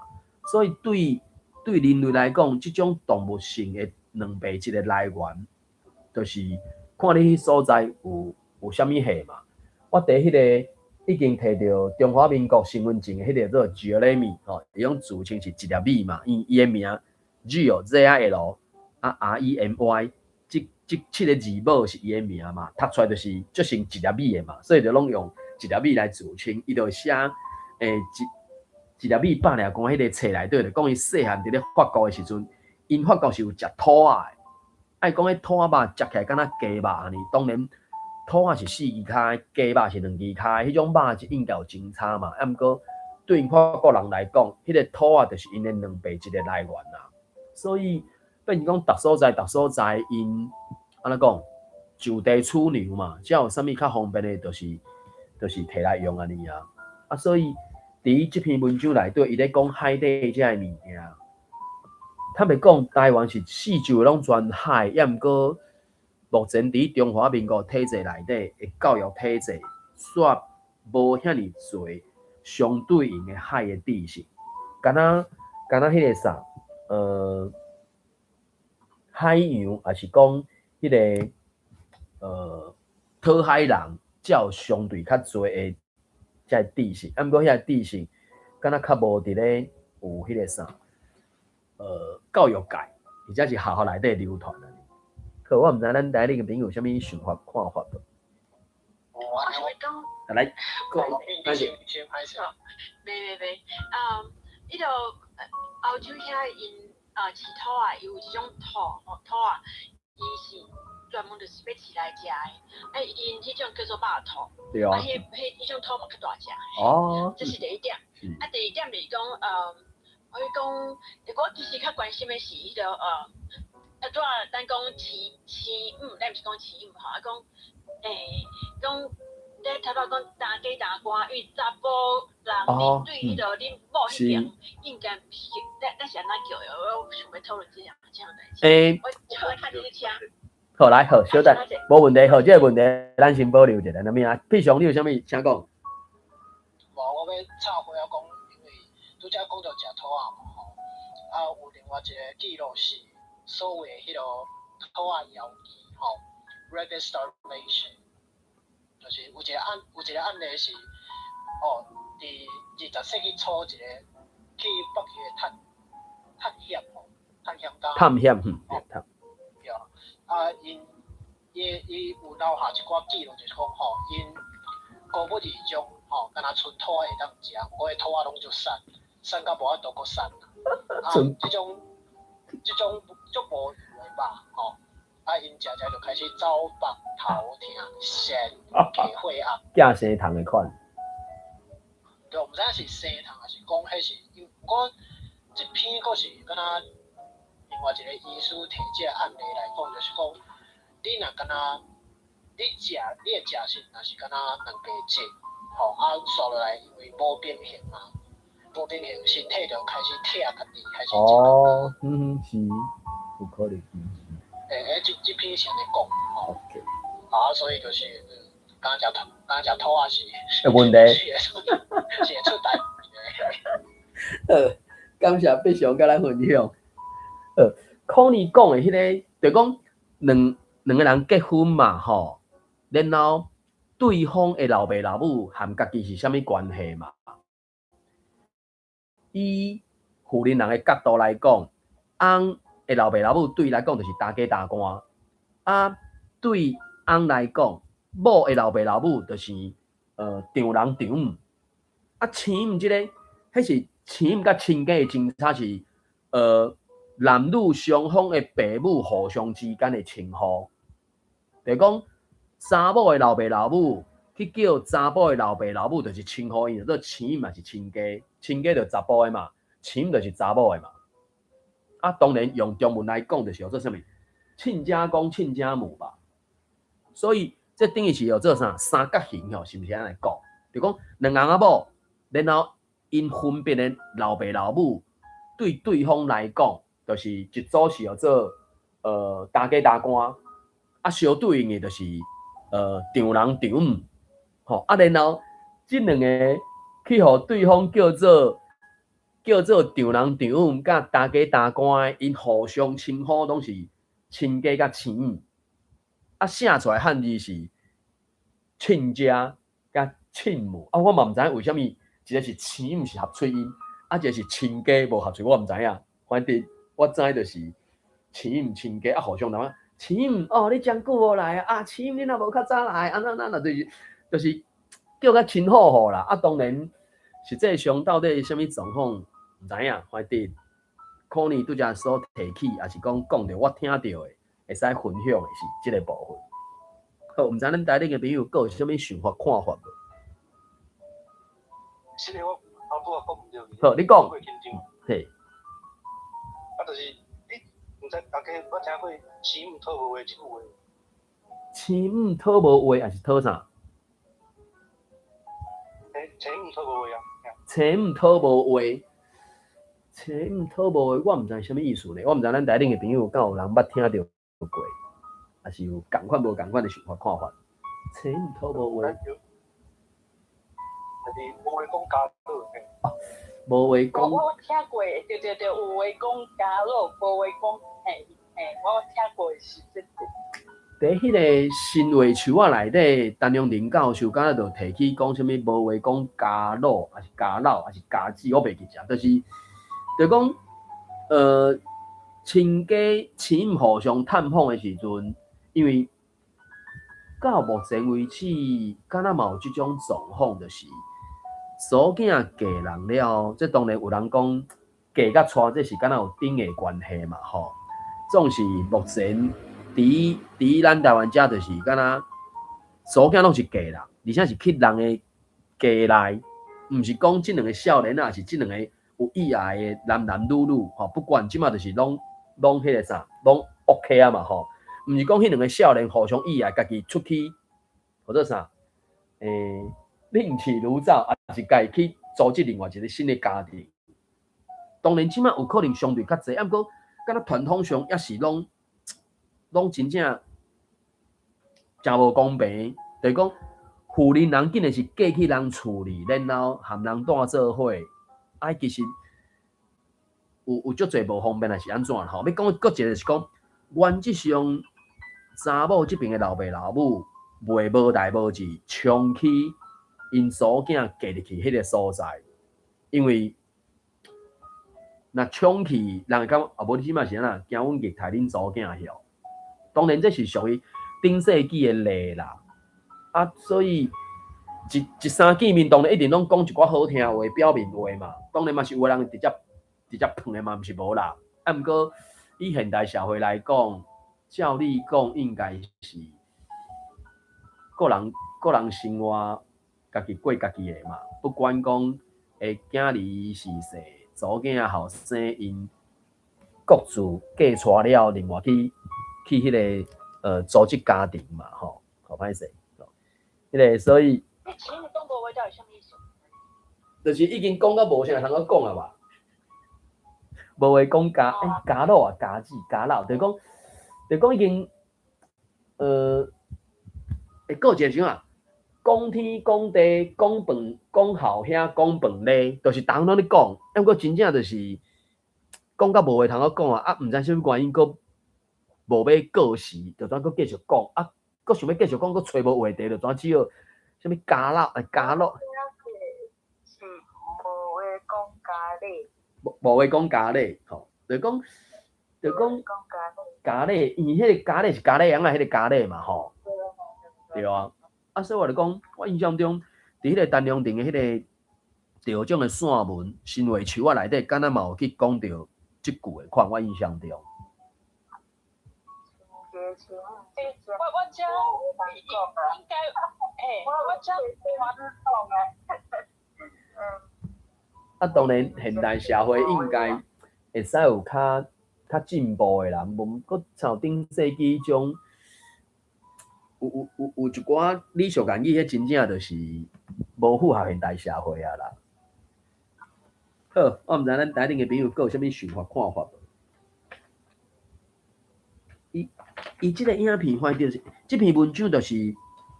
所以對人類來講，這種動物性的蛋白質的來源，就是看你彼所在有啥物貨嘛。我佇彼個已經提著中華民國身份證的彼個做 Jeremy 吼，伊種自稱是一粒米嘛，伊的名 G Z I L 啊 R E M Y，這七個字母是伊的名嘛，讀出來就是足像一粒米的嘛，所以就攏用一粒米來自稱。伊就寫一粒米百領官彼個冊內底，就講伊細漢佇咧法國的時陣，𪜶法國是有食兔仔的，愛講彼兔仔肉食起來敢若雞肉按呢，當然兔仔是四支跤，雞肉是兩支跤，彼種肉是應該有真差嘛。啊，毋過對𪜶法國人來講，彼個兔仔就是𪜶的蛋白質的來源啦。所以變成講，逐所在逐所在，𪜶按怎講，就地取糧嘛，只要有啥物較方便的，就是提來用按呢啊。啊，所以佇這篇文章內底，伊咧講海底這个物件，坦白講，台灣是四周圍攏全海，抑毋過目前佇中華民國體制內底的教育體制，煞無遐爾濟相對應的海的知識，敢若彼個啥，海洋，抑是講彼個討海人，才有相對較濟的這個知識。啊，毋過遐個知識，敢若較無佇咧有彼個啥，教育界，或者是學校內底流傳。可我毋知咱台裡的朋友有啥物想法看法無？我想欲講，來，講，你先歹勢。袂袂袂，彼個歐洲遐𪜶飼兔仔，伊有一種兔吼兔仔，伊是專門就是欲飼來食的，啊，𪜶彼種叫做肉兔，啊，彼種兔嘛較大隻。這是第一點。啊，第二點就是講，我講，我其實較關心的是彼個啊，拄仔咱講生生母，咱毋是講生母吼，啊講講咧頭拄講大家大官，因為查埔人恁對彼個恁某彼邊應該毋是，咱咱是按怎叫的？我想欲討論這項代誌。我就來看這個車。好來好，小等，無問題，好，這個問題咱先保留一下，啥物啊？珮雄，你有啥物？請講。無，我欲插話仔講，因為拄才講著食兔仔嘛吼，啊有另外一個記錄是所謂彼個兔仔枵飢吼，rabbit starvation，就是有一個案例是，哦，佇20世紀初一個去北極的探險吼，探險家。探險，嗯，探。對，啊，𪜶伊有留下一寡記錄，就是講吼，𪜶高不二種吼，敢若賰兔仔會當食，毋過兔仔攏足瘦，瘦甲無法度閣瘦。啊，這種足無油的肉吼，啊，𪜶食食就開始走腹頭疼、痫、低血壓。寄生蟲的款。對，毋知影是生蟲，還是講彼是，毋過這篇閣是敢若另外一個醫師提這個案例來講，就是講，你若敢若你食你的食食若是敢若蛋白質，吼啊，紲落來因為無平衡嘛，無平衡，身體就開始疼家己，開始食。哦，嗯，是，有可能。這篇是按呢講，吼。 OK。啊，所以就是，敢若食兔，敢若食兔仔是。有問題。是會出代誌。好，感謝珮雄佮咱分享。可能講的彼個，就講兩個人結婚嘛，吼，然後對方的老爸老母和家己是啥物關係嘛？以婦人人的角度來講，翁的老爸老母對伊來講就是大家大官，啊，對翁來講，某的老爸老母就是丈人丈母。啊，生母這個，彼是生母佮親家的爭吵是男女雙方的爸母互相之間的稱呼，就是講查某的老爸老母去叫查埔的老爸老母，就是稱呼𪜶做生母嘛是親家，親家就查埔的嘛，生母就是查某的嘛。啊，當然用中文來講，就是叫做啥物？親家公、親家母吧。所以這等於是叫做啥？三角形吼，是毋是按呢講？就講兩翁仔某，然後𪜶分別的老爸老母對對方來講，就是一組是叫做大家大官，啊相對應的就是丈人丈母，吼啊，然後這兩個去予對方叫做丈人丈母佮大家大官的，𪜶互相稱呼攏是親家佮生母，啊寫出來漢字是親家佮親母，啊我嘛毋知影為啥物，一個是生母是合喙音，啊一個是親家無合喙，我毋知影，反正我知就是生母親家啊，互相怎生母哦，你真久無來啊，生母你若無較早來，按怎按怎就是叫甲親好好啦。啊，當然實際上到底啥物狀況毋知影，反正可能拄才所提起，抑是講講著我聽著的，會使分享的是這個部分。好，毋知恁台頂的朋友閣有啥物想法看法無？是的，我阿母也講毋對。好，你講。嘿。啊，就是你毋知大家捌聽過生母討無話這句話？生母討無話，抑是討啥？生母討無話啊。生母討無話，生母討無話，我毋知啥物意思呢？我毋知咱台頂的朋友敢有人捌聽著過，抑是有仝款無仝款的想法看法？生母討無話。就是無話講家老。哦，無話講。我聽過，對對對，有話講家老，無話講嘿嘿，我聽過是這個。佇彼個新話樹仔內底，陳良仁教授敢若就提起講啥物無話講家老，抑是家老，抑是家子，我袂記得，就是講，親家親母互相探訪的時陣，因為到目前為止，敢若嘛有這種狀況，就是查囝嫁人了，這當然有人講嫁佮娶，這是敢若有等的關係嘛，吼。總是目前佇咱台灣遮，就是敢若查囝攏是嫁人，而且是去人的家內，毋是講這兩個少年仔，抑是這兩個有意愛的男男女女，吼，不管這馬就是攏彼個啥，攏 OK 啊嘛吼，毋是講彼兩个少年互相意愛，家己出去，號做啥？另起爐灶，抑是家己去組織另外一个新的家庭。當然，這馬有可能相對較濟，啊，毋過敢若傳統上抑是攏真正誠無公平，就是講婦人人竟然是嫁去人厝裡，然後含人蹛做伙，啊，其實有足濟無方便，還是按怎吼？欲講閣一个是講，原則上查某這爿的老爸老母袂無代無誌衝去𪜶查某囝嫁入去彼个所在，因為若衝去，人會感覺啊，無你這馬是按怎，驚阮虐待恁查某囝曉。當然這是屬於頂世紀的例啦，啊，所以一三見面，當然一定攏講一寡好聽話、表面話嘛。當然嘛是有的人直接碰的嘛，毋是無啦。啊，毋過以現代社會來講，照理講應該是個人個人生活，家己過家己的嘛。不管講會囝兒是勢，查某囝後生，𪜶各自嫁娶了，另外去彼个組織家庭嘛，吼，好歹勢，彼个所以，你請問講無話到底啥物意思？就是已經講到無啥通閣講啊吧？無話講家老啊，家子家老，就講已經，閣有一個啥啊？講天講地講飯講後兄講飯禮，就是逐項攏咧講，啊，毋過真正就是講到無話通閣講啊，啊，毋知啥物原因閣無欲過時，就怎閣繼續講，啊，閣想欲繼續講，閣揣無話題，就怎只好啥物家老家老。是無話講家禮。無話講家禮，吼，就講家禮，因為彼个家禮是家禮翁仔彼个家禮嘛，吼，對啊。啊，所以我就講，我印象中，佇彼个陳良庭的彼个著獎的散文《新話樹仔》內底，敢若嘛有去講著這句的款，我印象中。我遮應該，我遮啊，當然現代社會應該會使有較進步的啦，無閣像頂世紀彼種，有一寡禮俗言語，彼真正就是無符合現代社會啊啦。好，我毋知咱台頂的朋友閣有啥物想法看法無？伊這个影片，反正是這篇文章，就是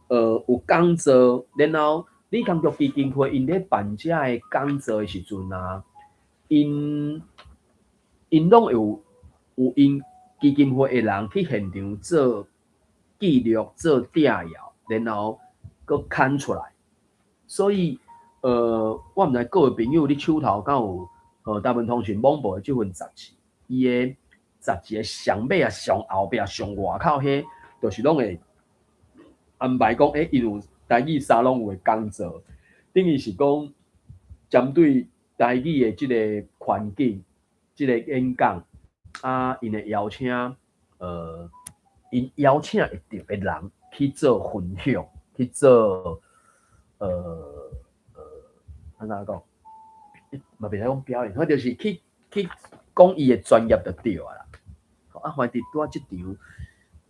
有講座，然後李康玉基金會𪜶咧辦這个講座的時陣啊，𪜶攏有𪜶基金會的人去現場做記錄、做摘要，然後閣刊出來。所以，我毋知各位朋友你手頭敢有台文通訊網報的這份雜誌，伊的雜誌的上尾啊、上後壁、上外口彼，就是攏會安排講，伊有台語沙龍有的講座，等於是講針對台語的這个環境、這个演講，啊，𪜶會邀請，𪜶邀請會著的人去做分享，去做，按怎講？嘛袂使講表演，反正就是去講伊的專業就對啊啦。啊，反正拄仔這場，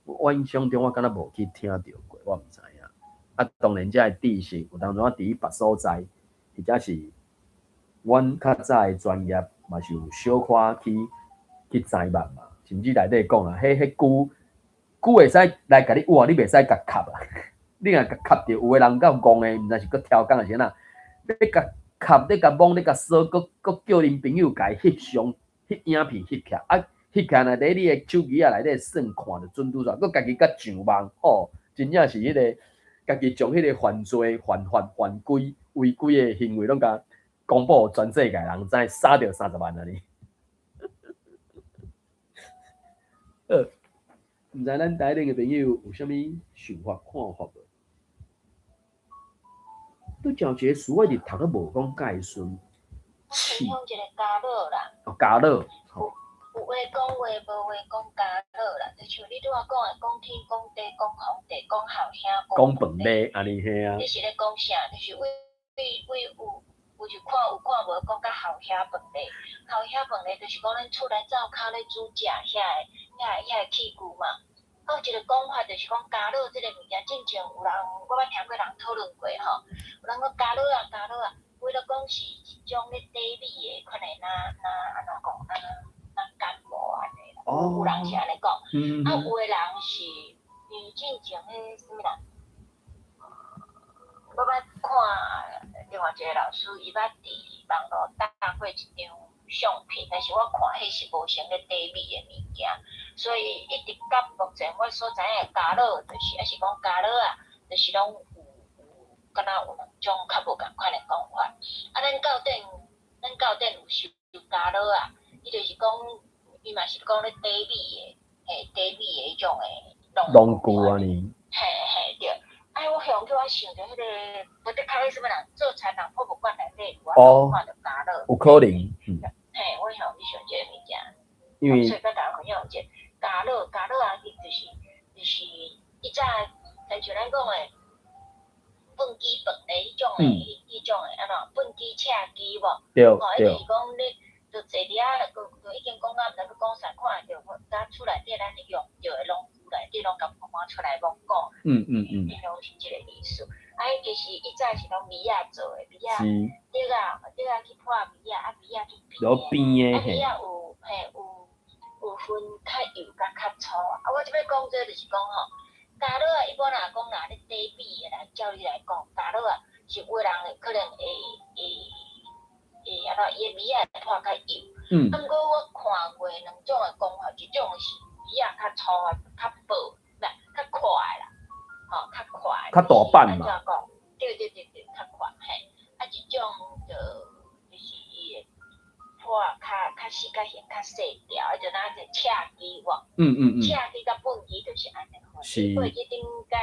我印象中我敢若無去聽著過，我毋知影。啊，當然這个知識有當陣仔佇別所在，或者是阮較早的專業嘛是有小可去知捌嘛，甚至內底講啊，彼龜會使來共你挖，你袂使共磕啊。你若共磕著，有的人夠戇的，毋知是閣超工還是按怎，欲共磕，欲共摸，欲共挲，閣叫恁朋友共伊翕相、翕影片翕起來，啊，翕起來若佇你的手機仔內底算看著準拄煞，閣家己閣上網，吼，真正是彼个家己將彼个犯罪、犯法、犯規、違規的行為攏共公布予全世界人知，殺著30萬啊你。好，毋知咱台頂的朋友有啥物想法、看法無？拄才有一个詞，我一直讀都無講解順。我分享一个家樂啦。哦，家樂。有話講話，無話講家樂啦。就像你拄仔講的，講天講地講皇帝講後兄講飯禮，按呢嘿啊。你是咧講啥？就是為有是看有看無講甲鱟蝦飯咧，鱟蝦飯咧就是講咱厝內灶跤咧煮食遐個器具嘛。啊，有一個講法就是講咖喱這個物件，進前有人我捌聽過人討論過吼，有人講咖喱啊咖喱啊，有的講是一種咧綴米的款的，若若按怎講，若若乾無按呢啦。有人是按呢講，啊有的人是因為進前彼啥物人，我捌看另外一個老師，伊捌佇網路搭過一張相片，但是我看彼是無啥咧綴米的物件，所以一直到目前我所知影的咖喱，就是抑是講咖喱啊，就是攏有有，敢若有兩種較無仝款的講法。啊，咱轎頂有收咖喱啊，伊就是講，伊嘛是講咧綴米的，嘿，綴米的彼種的農具按呢。嘿嘿對。哎，我想起我想著彼個，無得較彼啥物人做田人博物館內底有我看著咖喱。有可能，嘿，我想去想這個物件，因為所以佮大家分享一下，咖喱咖喱啊，伊就是以早親像咱講的畚箕飯的彼種的按怎畚箕車機無？對。吼，伊就是講你就坐佇遐，就已經講到毋知欲講啥，看會著甲厝內底咱會用著的農具內底攏共搬出來罔講。應該是這個意思。啊，彼其實以早是攏米仔做的，米仔竹仔竹仔去破米仔，啊米仔去編的，啊米仔有嘿有分較幼佮較粗。啊，我這擺講這就是講吼，咖喱啊，一般若講若咧綴米的來照理來講，咖喱啊是有的人會可能會按怎，伊的米仔會破較幼。啊，毋過我看過兩種的講法，一種是米仔較粗啊，較薄，毋較快啦，吼，較快。較大板嘛。按怎講？對對對對，較快嘿。啊，一種就是伊會破較較細、較型、較細條，啊，就若一個車機無？車機佮畚箕就是按呢款。過去頂擺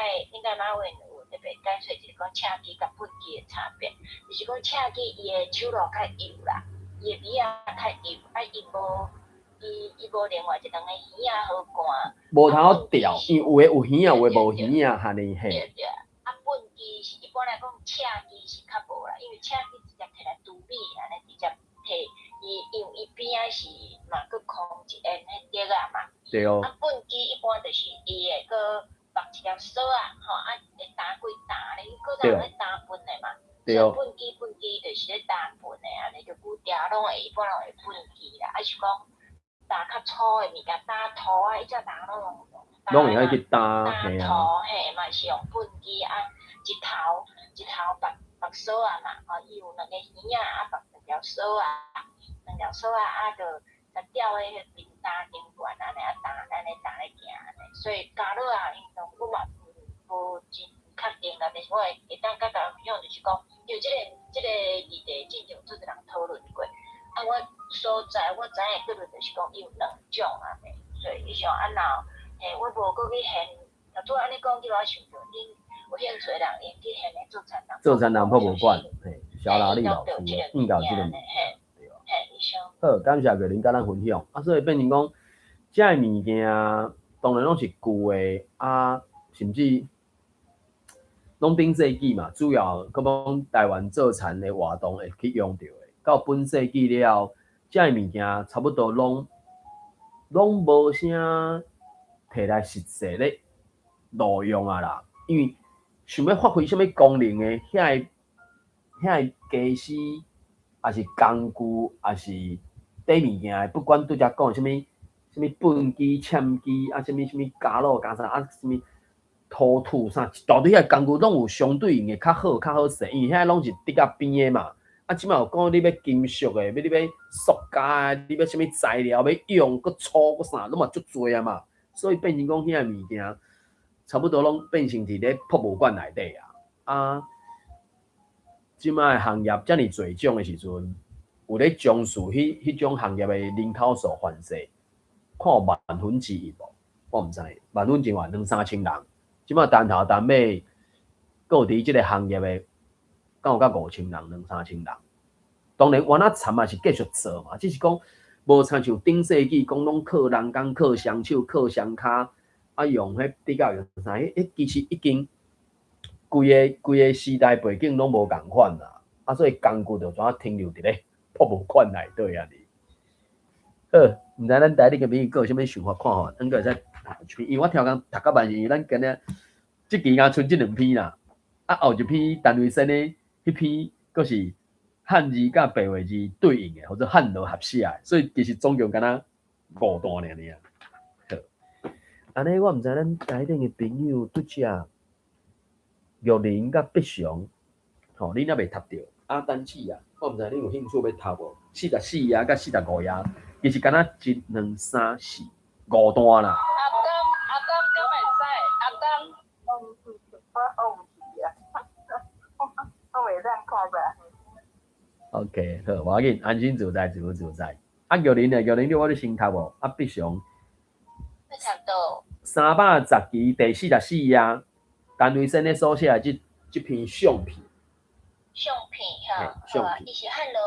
馬雲有特別解說一個講車機佮畚箕的差別，就是講車機伊的手路較幼啦，伊的米仔較幼，啊伊無伊無另外一兩个耳仔好捾。無通好吊，因為有的有耳仔，有的無耳仔，按呢嘿。對對，啊畚箕是一般來講車機是較無啦，因為車機直接摕來拄米，按呢直接摕，伊因為伊邊仔是嘛閣空一緣彼竹仔嘛。對哦。啊畚箕一般就是伊會閣縛一條索仔，吼啊會擔幾擔咧，古早咧擔糞的嘛。對哦。所以畚箕畚箕就是咧擔糞的，按呢就久條攏會一般攏會畚箕啦，啊是講擔較粗的物件，擔土啊，以前人攏用攏會愛去擔，擔土嘿嘛是用畚箕啊，一頭一頭縛縛索仔嘛，吼伊有兩个耳仔啊，縛兩條索仔，兩條索仔啊，就共吊喺彼面擔頂懸按呢啊擔按呢擔咧行按呢，所以咖喱啊，因為我嘛無真確定啦，但是我會會當佮大家分享，就是講，因為這個議題之前有足濟人討論過，啊，我所在我知影結論就是講伊有兩種按呢，所以伊想啊若嘿，我無閣去現，若拄按呢講起，我想著恁有興趣的人會去現咧做田人做田人博物館，嘿，蕭拉里老師應該有這個物件，對吧？好，感謝月玲佮咱分享。啊，所以變成講，這个物件當然攏是舊的啊，甚至攏頂世紀嘛，主要閣講台灣做田的活動會去用著的。到本世紀了後，這个物件差不多攏無啥摕來實際咧路用啊啦，因為想欲發揮啥物功能的，遐個家私，抑是工具，抑是綴物件的，不管拄才講啥物啥物畚箕、扦機啊，啥物啥物咖魯加啥啊，啥物土土啥，一大堆遐工具攏有相對應的較好較好勢，因為遐攏是竹仔編的嘛。啊，這擺有講你欲金屬的，欲你欲塑膠的，你欲啥物材料欲用，閣粗閣啥，攏嘛足濟啊嘛。所以變成講遐個物件，差不多攏變成佇咧博物館內底啊。啊，這擺行業遮爾濟種的時陣，有咧從事彼種行業的人口數凡勢，看有萬分之一無？我毋知，萬分之偌兩三千人。這擺單頭單尾，閣有佇這個行業的，敢有到5000人、兩三千人。當然，原仔田嘛是繼續做嘛，只是講無親像頂世紀講攏靠人工、靠雙手、靠雙跤，啊用彼比較用啥？彼其實已經規个規个時代背景攏無仝款啦。啊，所以工具就怎啊停留佇咧博物館內底啊。好，毋知咱台裡个朋友閣有啥物想法看法，咱閣會使讀一篇，因為我聽講讀較慢是因為咱今日這期敢賰這兩篇啦，啊後一篇陳維生的彼篇閣是漢字佮白話字對應的，或者漢羅合寫的，所以其實總共敢若五段爾爾。好，按呢我毋知咱台頂的朋友拄則玉林佮畢祥，吼，恁猶未讀著阿丹子啊，我毋知恁有興趣欲讀無？44頁佮45頁，其實敢若一、兩、三、四、五段啦。阿丹，阿丹，敢會使？阿丹，我忘記啊，我袂當看吧。 OK，好，無要緊，安心自在，自由自在。啊，玉林呢？玉林，你我咧先讀無？啊，畢祥。欲讀佗。310期第44頁，陳維生咧所寫的這篇相片。相片吼，相片。伊是漢羅。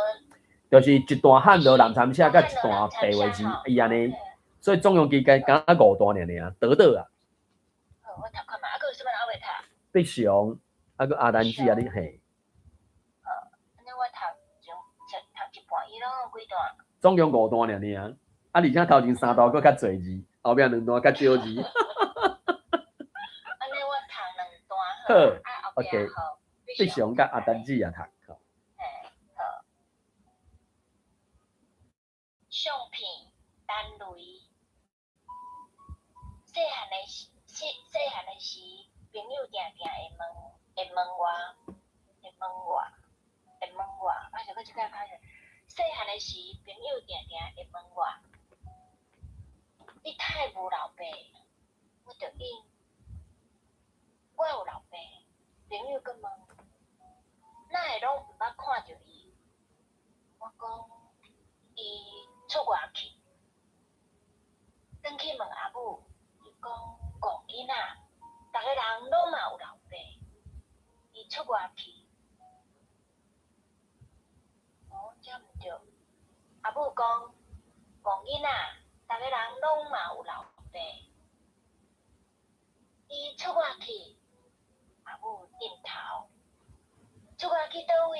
就是一段漢羅南參寫，佮一段白話字，伊按呢，所以總共其實敢若五段爾爾，短短啊。好，我讀看覓，啊，閣有啥物人猶未讀？畢祥，啊，閣阿丹子啊，你嘿。好，按呢我讀讀一半，伊攏有幾段？總共五段爾爾，啊，而且頭前三段閣較濟字，後壁兩段較少字。按呢我讀兩段好，啊，後壁 OK，吼，畢祥佮阿丹子也讀。嘿，好。相片，陳雷。細漢的時，細細漢的時，朋友定定會問，會問我，會問我，會問我，歹勢，閣這擺歹勢。細漢的時，朋友定定會問我，你太無老爸？我就應，我有老爸。朋友閣問，哪會攏毋捌看著伊？我講，伊出外去。轉去問阿母，伊講戇囡仔，逐个人攏嘛有老爸，伊出外去。哦，這毋對。阿母講，戇囡仔，逐个人攏嘛有老爸，伊出外去。阿母點頭。出外去佗位？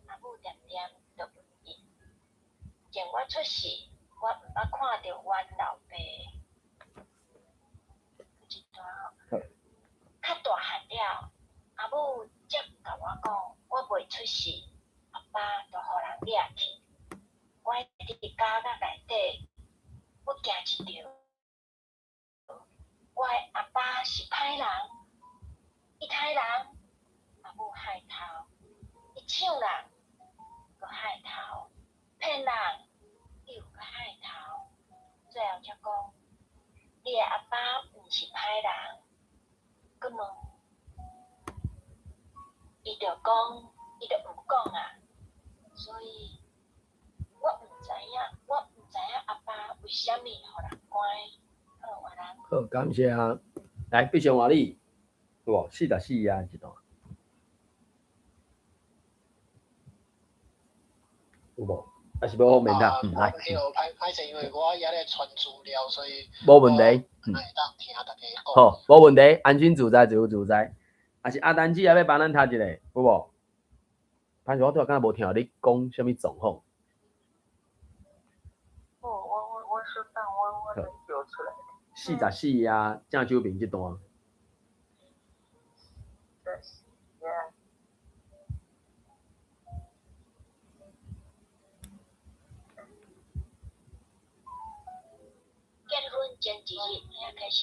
阿母恬恬就問伊。從我出世，我毋捌看著阮老爸。這段吼，較大漢了，阿母才共我講，我未出世，阿爸就予人掠去。我佇監獄內底，我驚一著。我的阿爸是歹人，伊刣人，阿母害頭；伊搶人，閣害頭；騙人，又閣害頭。最後才講，你的阿爸毋是歹人，閣問，伊就講，伊就毋講啊。所以，我毋知影，我毋知影阿爸為啥物予人關。好，完啦。好，感謝啊。來，必須換你，有無？44頁這段。有無？還是欲後面讀？嗯，來。迄個歹歹勢，因為我猶咧傳資料，所以無問題。會當聽大家講。好，無問題，安心自在，自由自在。抑是阿丹子也欲幫咱讀一個，有無？歹勢，我拄仔敢若無聽你講啥物狀況。哦，我稍等，我先叫出來。44頁，正手邊這段。 44頁。結婚前一日，遐開始。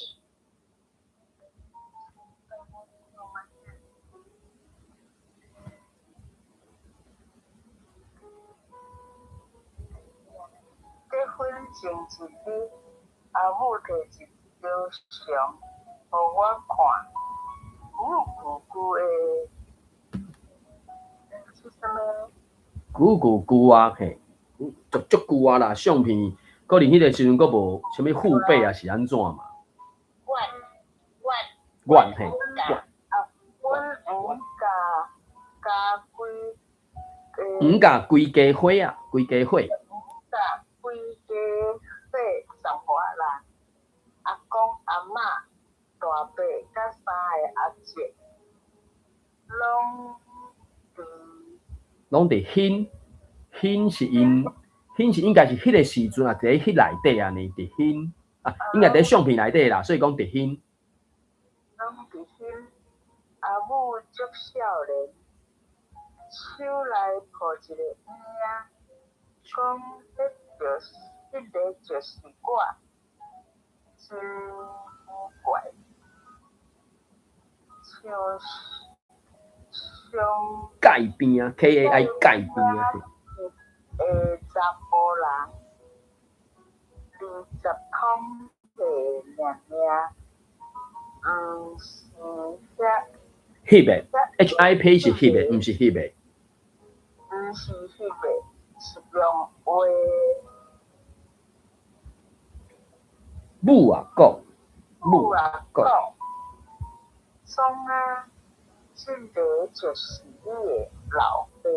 結婚前一日，阿母提一張相，予我看，久久久的，是啥物？久久久啊，嘿，足足久啊啦，相片，可能彼个時陣閣無啥物護貝啊，是按怎嘛？阮阮嘿，阮啊，阮黃甲甲規黃甲規家伙啊，規家伙。黃甲規家伙送回來，阿公阿嬤、大伯佮三个阿叔，攏佇攏佇彼，彼是𪜶，彼是應該是彼个時陣啊，佇咧彼內底按呢，佇彼啊，應該佇相片內底啦，所以講佇彼。攏佇彼，阿母足少年，手內抱一個嬰仔，講彼就是彼个就是我，真怪，像上蓋邊啊，KAI 蓋邊啊。的查埔人，20通歲爾爾，毋是遐。翕的，HIP 是翕的，毋是翕的。毋是翕的，是用畫。母啊講，母啊講，創啊，這个就是你的老爸。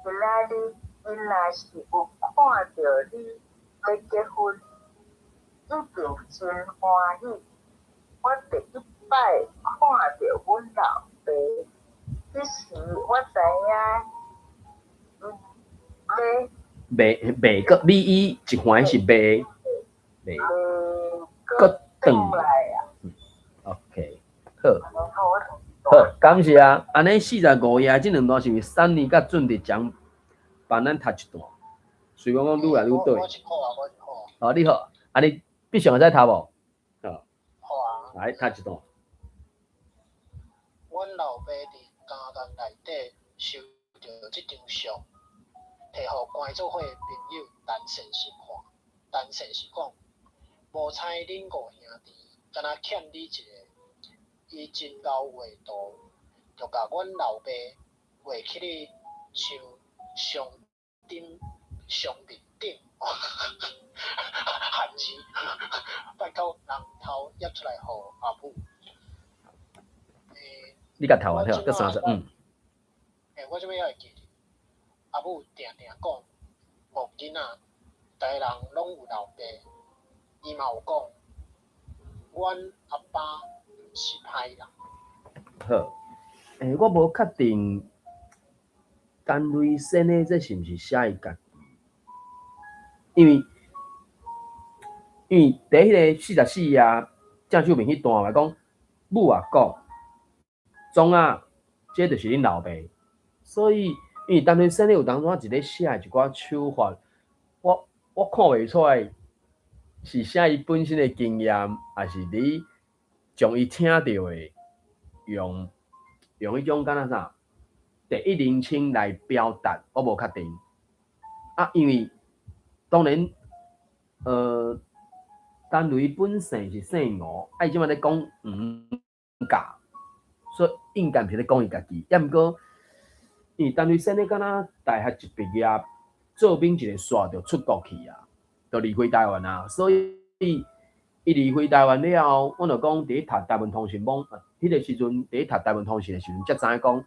今仔日𪜶若是有看著你欲結婚，一定真歡喜。我第一擺看著阮老爸，彼時我知影𪜶欲袂袂閣 V E 一環是袂袂閣轉來啊。 OK，好，好，感謝啊。按呢45頁這兩段是毋是三年佮準佇講幫咱讀一段？隨講講愈來愈對。我是好啊，我是好啊。哦，你好，啊你必須會使讀無？好啊。來讀一段。阮老爸佇監獄內底收著這張相，提予關做伙朋友陳善時看。陳善時講：無猜恁五兄弟，敢若欠你一個。伊真𠢕畫圖，就共阮老爸畫起咧像上頂上面頂漢字，拜託人偷掖出來予阿母。你共讀完好，閣30，嗯。欸，我這擺猶會記得，阿母定定講，戇囡仔，逐个人攏有老爸。伊嘛有講，阮阿爸毋是歹人。好，欸，我無確定，陳雷先的這是毋是寫伊家己？因為佇彼个44頁正手面彼段來講，母啊講，創啊，這就是恁老爸。所以，因為陳雷先的有當陣一咧寫的一寡手法，我看袂出來是寫伊本身的經驗，抑是你將伊聽著的，用彼種敢若啥第一人稱來表達，我無確定。啊，因為當然，陳雷本姓是姓吳，啊，伊這擺咧講黃教，所以應該毋是咧講伊家己。抑毋過，因為陳雷先咧敢若大學一畢業，做兵一个煞就出國去啊，就離開台灣啊。所以伊離開台灣了後，阮就講佇咧讀台文通訊網，彼个時陣佇咧讀台文通訊的時陣，才知影講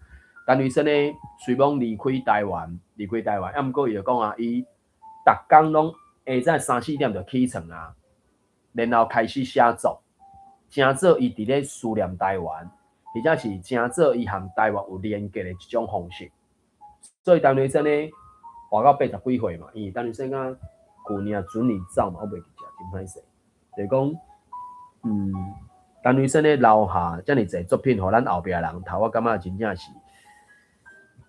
陳雷先咧雖罔離開台灣，離開台灣，抑毋過伊就講啊，伊逐工攏下早三四點就起床啊，然後開始寫作，成做伊佇咧思念台灣，或者是成做伊和台灣有連結的一種方式。所以陳雷先咧活到80幾歲嘛，因為陳雷先敢舊年準年走嘛，我袂記得，真歹勢。就是講，陳雷先咧留下遮爾濟作品，予咱後壁人讀，我感覺真正是，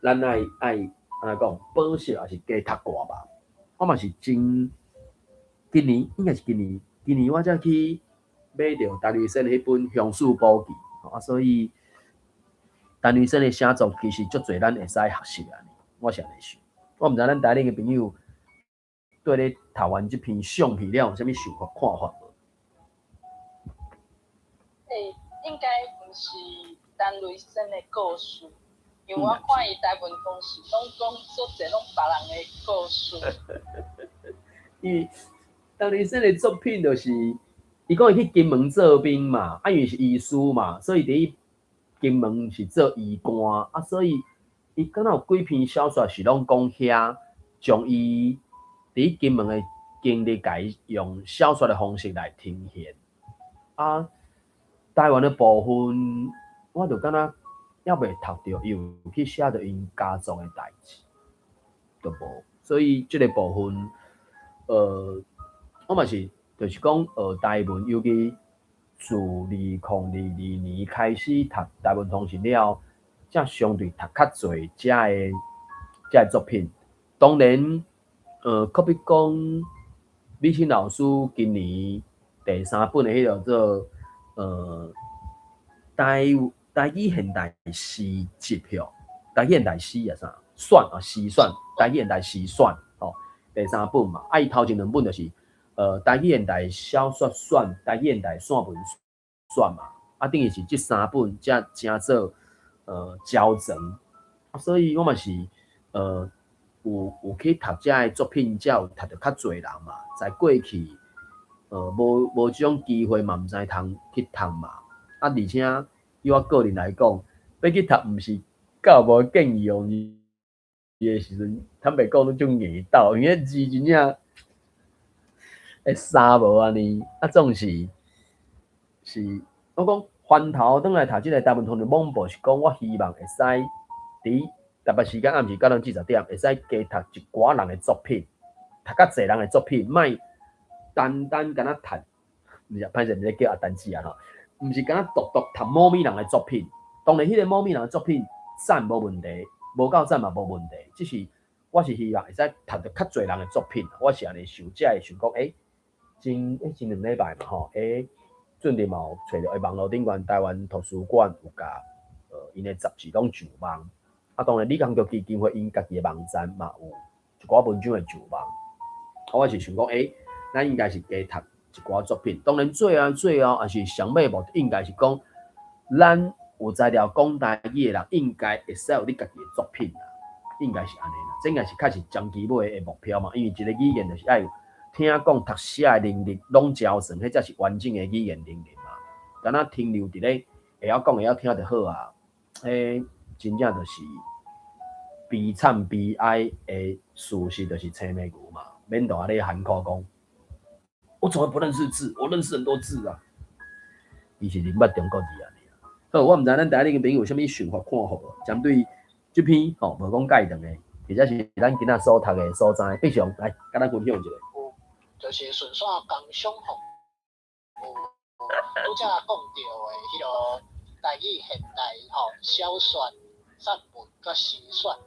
咱愛按怎講，保守抑是加讀過吧。我嘛是真，今年應該是今年，今年我才去買著陳雷先彼本《鄉事簿記》，啊，所以陳雷先的寫作其實足濟咱會使學習的，我是按呢想。我毋知咱台頂的朋友對咧讀完這篇相片了有啥物想法看法無？欸，應該毋是陳雷先的故事，因為我看伊台文公司攏講足濟攏別人的故事。因為陳雷先的作品就是，伊講伊去金門做兵嘛，啊，因為是醫師嘛，所以佇金門是做醫官，啊，所以伊敢若有幾篇小說是攏講遐，將伊佇金門的經歷，共伊用小說的方式來呈現。啊，台灣的部分，我就敢若猶未讀著，伊有去寫著𪜶家族的代誌。就無。所以這个部分，我嘛是，就是講學台文，尤其自2022年開始讀台文通訊了後，才相對讀較濟遮个作品。當然，可比講美琴老師今年第三本的彼个做台語現代詩集吼，台語現代詩啊啥選啊詩選，台語現代詩選吼，第三本嘛，啊伊頭前兩本就是台語現代小說選、台語現代散文選嘛，啊等於是這三本才成做交成，啊所以我嘛是有去讀遮个作品，才有讀著較濟人嘛，在過去無這種機會嘛，毋知通去讀嘛，啊而且以我個人來講，欲去讀毋是較無建議用字的時陣，坦白講攏足硬鬥，因為字真正會沙無按呢，啊總是是我講翻頭轉來讀這个台文通訊網報，是講我希望會使佇台北時間暗時9點至10點，會使加讀一寡人的作品，讀較濟人的作品，莫單單敢若讀，毋是歹勢，毋是叫阿丹姊啊吼，毋是敢若獨獨讀某物人的作品，當然彼个某物人的作品讚無問題，無夠讚嘛無問題，只是我是希望會使讀著較濟人的作品，我是按呢想，才會想講，前兩禮拜嘛吼，陣陣嘛有揣著，網路頂懸台灣圖書館有共𪜶的雜誌攏上網，啊當然李康橋基金會𪜶家己的網站嘛有一寡文章會上網，啊我是想講，咱應該是加讀一寡作品，當然最後最後也是上尾目的，應該是講咱有才調講台語的人，應該會使有你家己的作品啦，應該是按呢啦，這應該是較是長期尾的目標嘛，因為一個語言就是愛有聽講讀寫的能力攏交算，彼才是完整的語言能力嘛。敢若停留佇咧會曉講會曉聽就好啊，彼真正就是悲慘悲哀的事實，就是青眉牛嘛，免佇遐咧含苦講。我從來不認識字，我認識很多字啊。伊是毋捌中國字按呢。好，我毋知咱台裡的朋友有啥物想法看法無？針對這篇吼無講蓋長的，或者是咱今仔所讀的所在，必須來共咱分享一下。有，就是順紲工商服有拄才講著的彼个台語現代吼小說、散文佮詩選，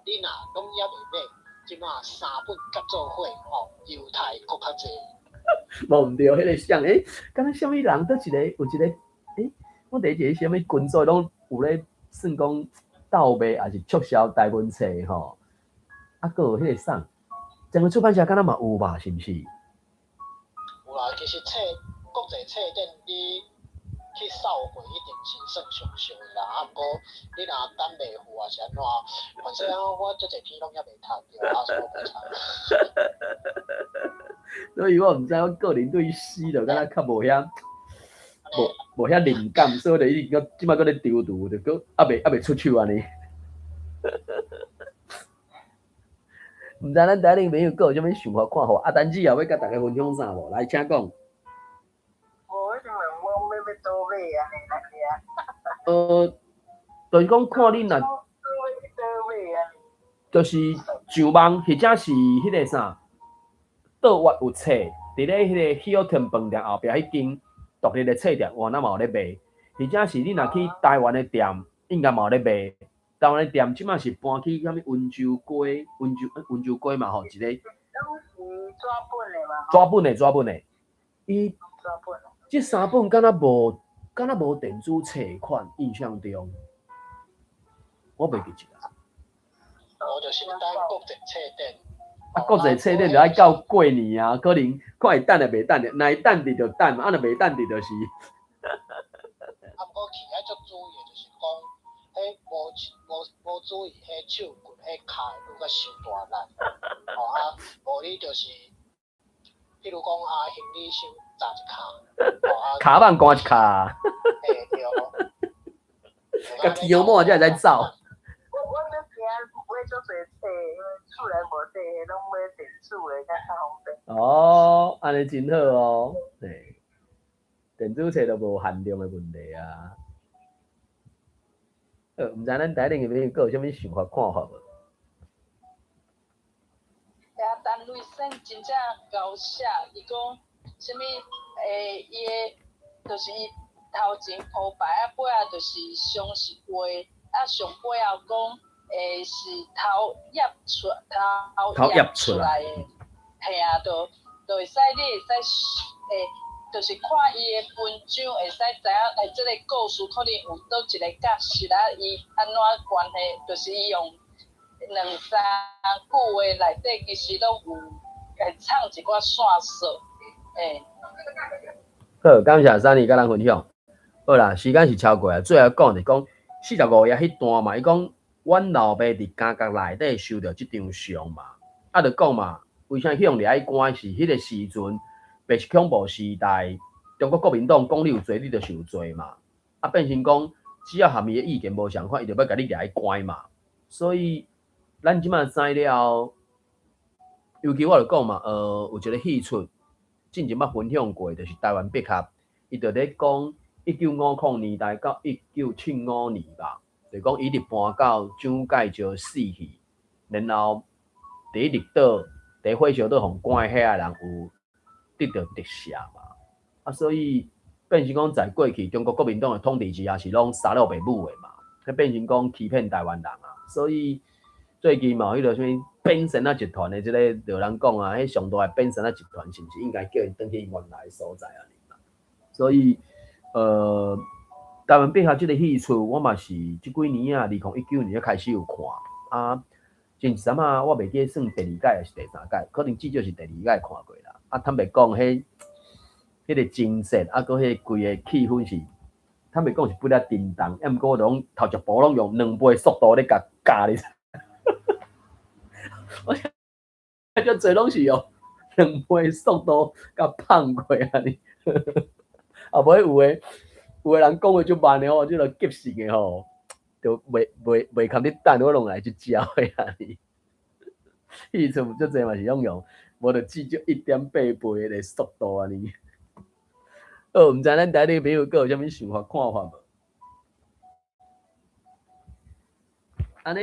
你若攏猶未買，這馬三本合做伙吼，猶太閣較濟。無毋對，彼个像敢若啥物人，佗一個有一個，我第一個啥物群組攏有咧算講鬥賣，抑是促銷台文冊吼，啊，閣有彼個啥，整個出版社敢若嘛有吧？是毋是？有啦，其實冊國際冊店你去掃貨一定是算上俗的啦，啊，毋過你若等袂赴抑是按怎，反正我足濟篇攏猶未讀著，啊，所以我無差。所以我毋知，我個人對詩就敢若較無遐無遐靈感，所以就一直閣這擺閣咧躊躇，就閣猶未出手按呢。毋知咱台頂朋友閣有啥物想法看法？阿丹姊也欲共大家分享啥無？來，請講。無，我想問講欲佗買按呢來聽。就是講看恁若，就是上網或者是彼个啥，倒月有冊，佇咧彼個 Hilton 飯店後壁彼間獨立的冊店，哇，那嘛有咧賣。或者是你若去台灣的店，應該嘛有咧賣。台灣的店這馬是搬去啥物溫州街，溫州街嘛吼，一個。攏是紙本的嘛？紙本的，紙本的。伊這三本敢若無電子冊款，印象中，我袂記得啦。我就是等國際冊店。啊，國際冊店就愛到過年啊，可能看會等會袂等的，若會等佇就等嘛，啊若袂等佇就是。啊，毋過去愛足注意的就是講，彼無注意，彼手骨、彼跤會愈較傷大力，吼啊，無你就是，譬如講啊，行李箱砸一跤，吼啊，跤蠓捾一跤。嘿對。共天抹才會使走。我足驚買足濟冊，因為厝內無冊，攏買電子的才較方便。哦，按呢真好哦，嘿，電子冊就無限量的問題啊。毋知咱台頂的朋友閣有啥物想法看法無？啊，陳瑞生真正𠢕寫，伊講啥物？伊的，就是伊頭前鋪排，啊，尾仔就是上是話，啊，上尾後講，是頭葉出頭葉出來的，嘿啊，就會使你會使，就是看伊的文章，會使知影，這个故事可能有佗一个角色啊，伊按怎關係，就是伊用兩三句話內底，其實攏有會藏一寡線索，好，感謝珊妮佮咱分享。好啦，時間是超過啊，最後講就講45頁彼段嘛，伊講阮老爸佇監獄內底收著這張相嘛，啊，就講嘛，為啥去予掠去關是彼個時陣，白色恐怖時代，中國國民黨講你有罪，你就是有罪嘛，啊，變成講只要和伊的意見無相仝，伊就欲共你掠去關嘛，所以咱這馬知了後，尤其我就講嘛，有一個戲出，進前捌分享過，就是台灣百合，伊就咧講1950年代到1975年吧，就講伊一直搬到蔣介石死去，然後佇綠島，佇火燒島予關遐的人有得著特赦嘛，啊，所以變成講在過去中國國民黨的統治之下是攏殺老爸母的嘛，彼變成講欺騙台灣人啊，所以最近嘛有彼个啥物變神仔集團的這个，就有人講啊，彼上大的變神仔集團是毋是應該叫𪜶轉去原來的所在啊？所以，台灣百合這个戲出，我嘛是這幾年啊，2019年才開始有看啊。前一陣仔我袂記算第二擺還是第三擺，可能至少是第二擺看過啦。啊，坦白講，彼个情節啊，閣彼規个氣氛是，坦白講是不了叮當，啊，毋過我攏頭一部攏用2倍速度咧共教你。我遮濟攏是用兩倍速度共放過按呢。啊，無有的人講話足慢的吼，這個急性的吼，就袂堪你等，我攏來去教的按呢。彼陣足濟嘛是攏用，無就至少1.8倍的速度按呢。好，毋知咱台頂朋友閣有啥物想法看法無？按呢，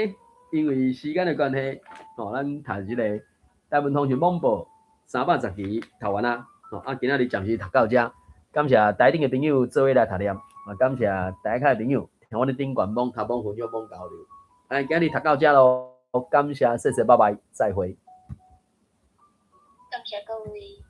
因為時間的關係，吼，咱讀這个台文通訊網報310期讀完啊，吼，啊，今仔日暫時讀到遮，感謝台頂的朋友做伙來讀念，嘛感謝台下的朋友聽阮咧頂懸網頭網分享網交流。哎，今日讀到遮囉，感謝，謝謝，拜拜，再會。感謝各位。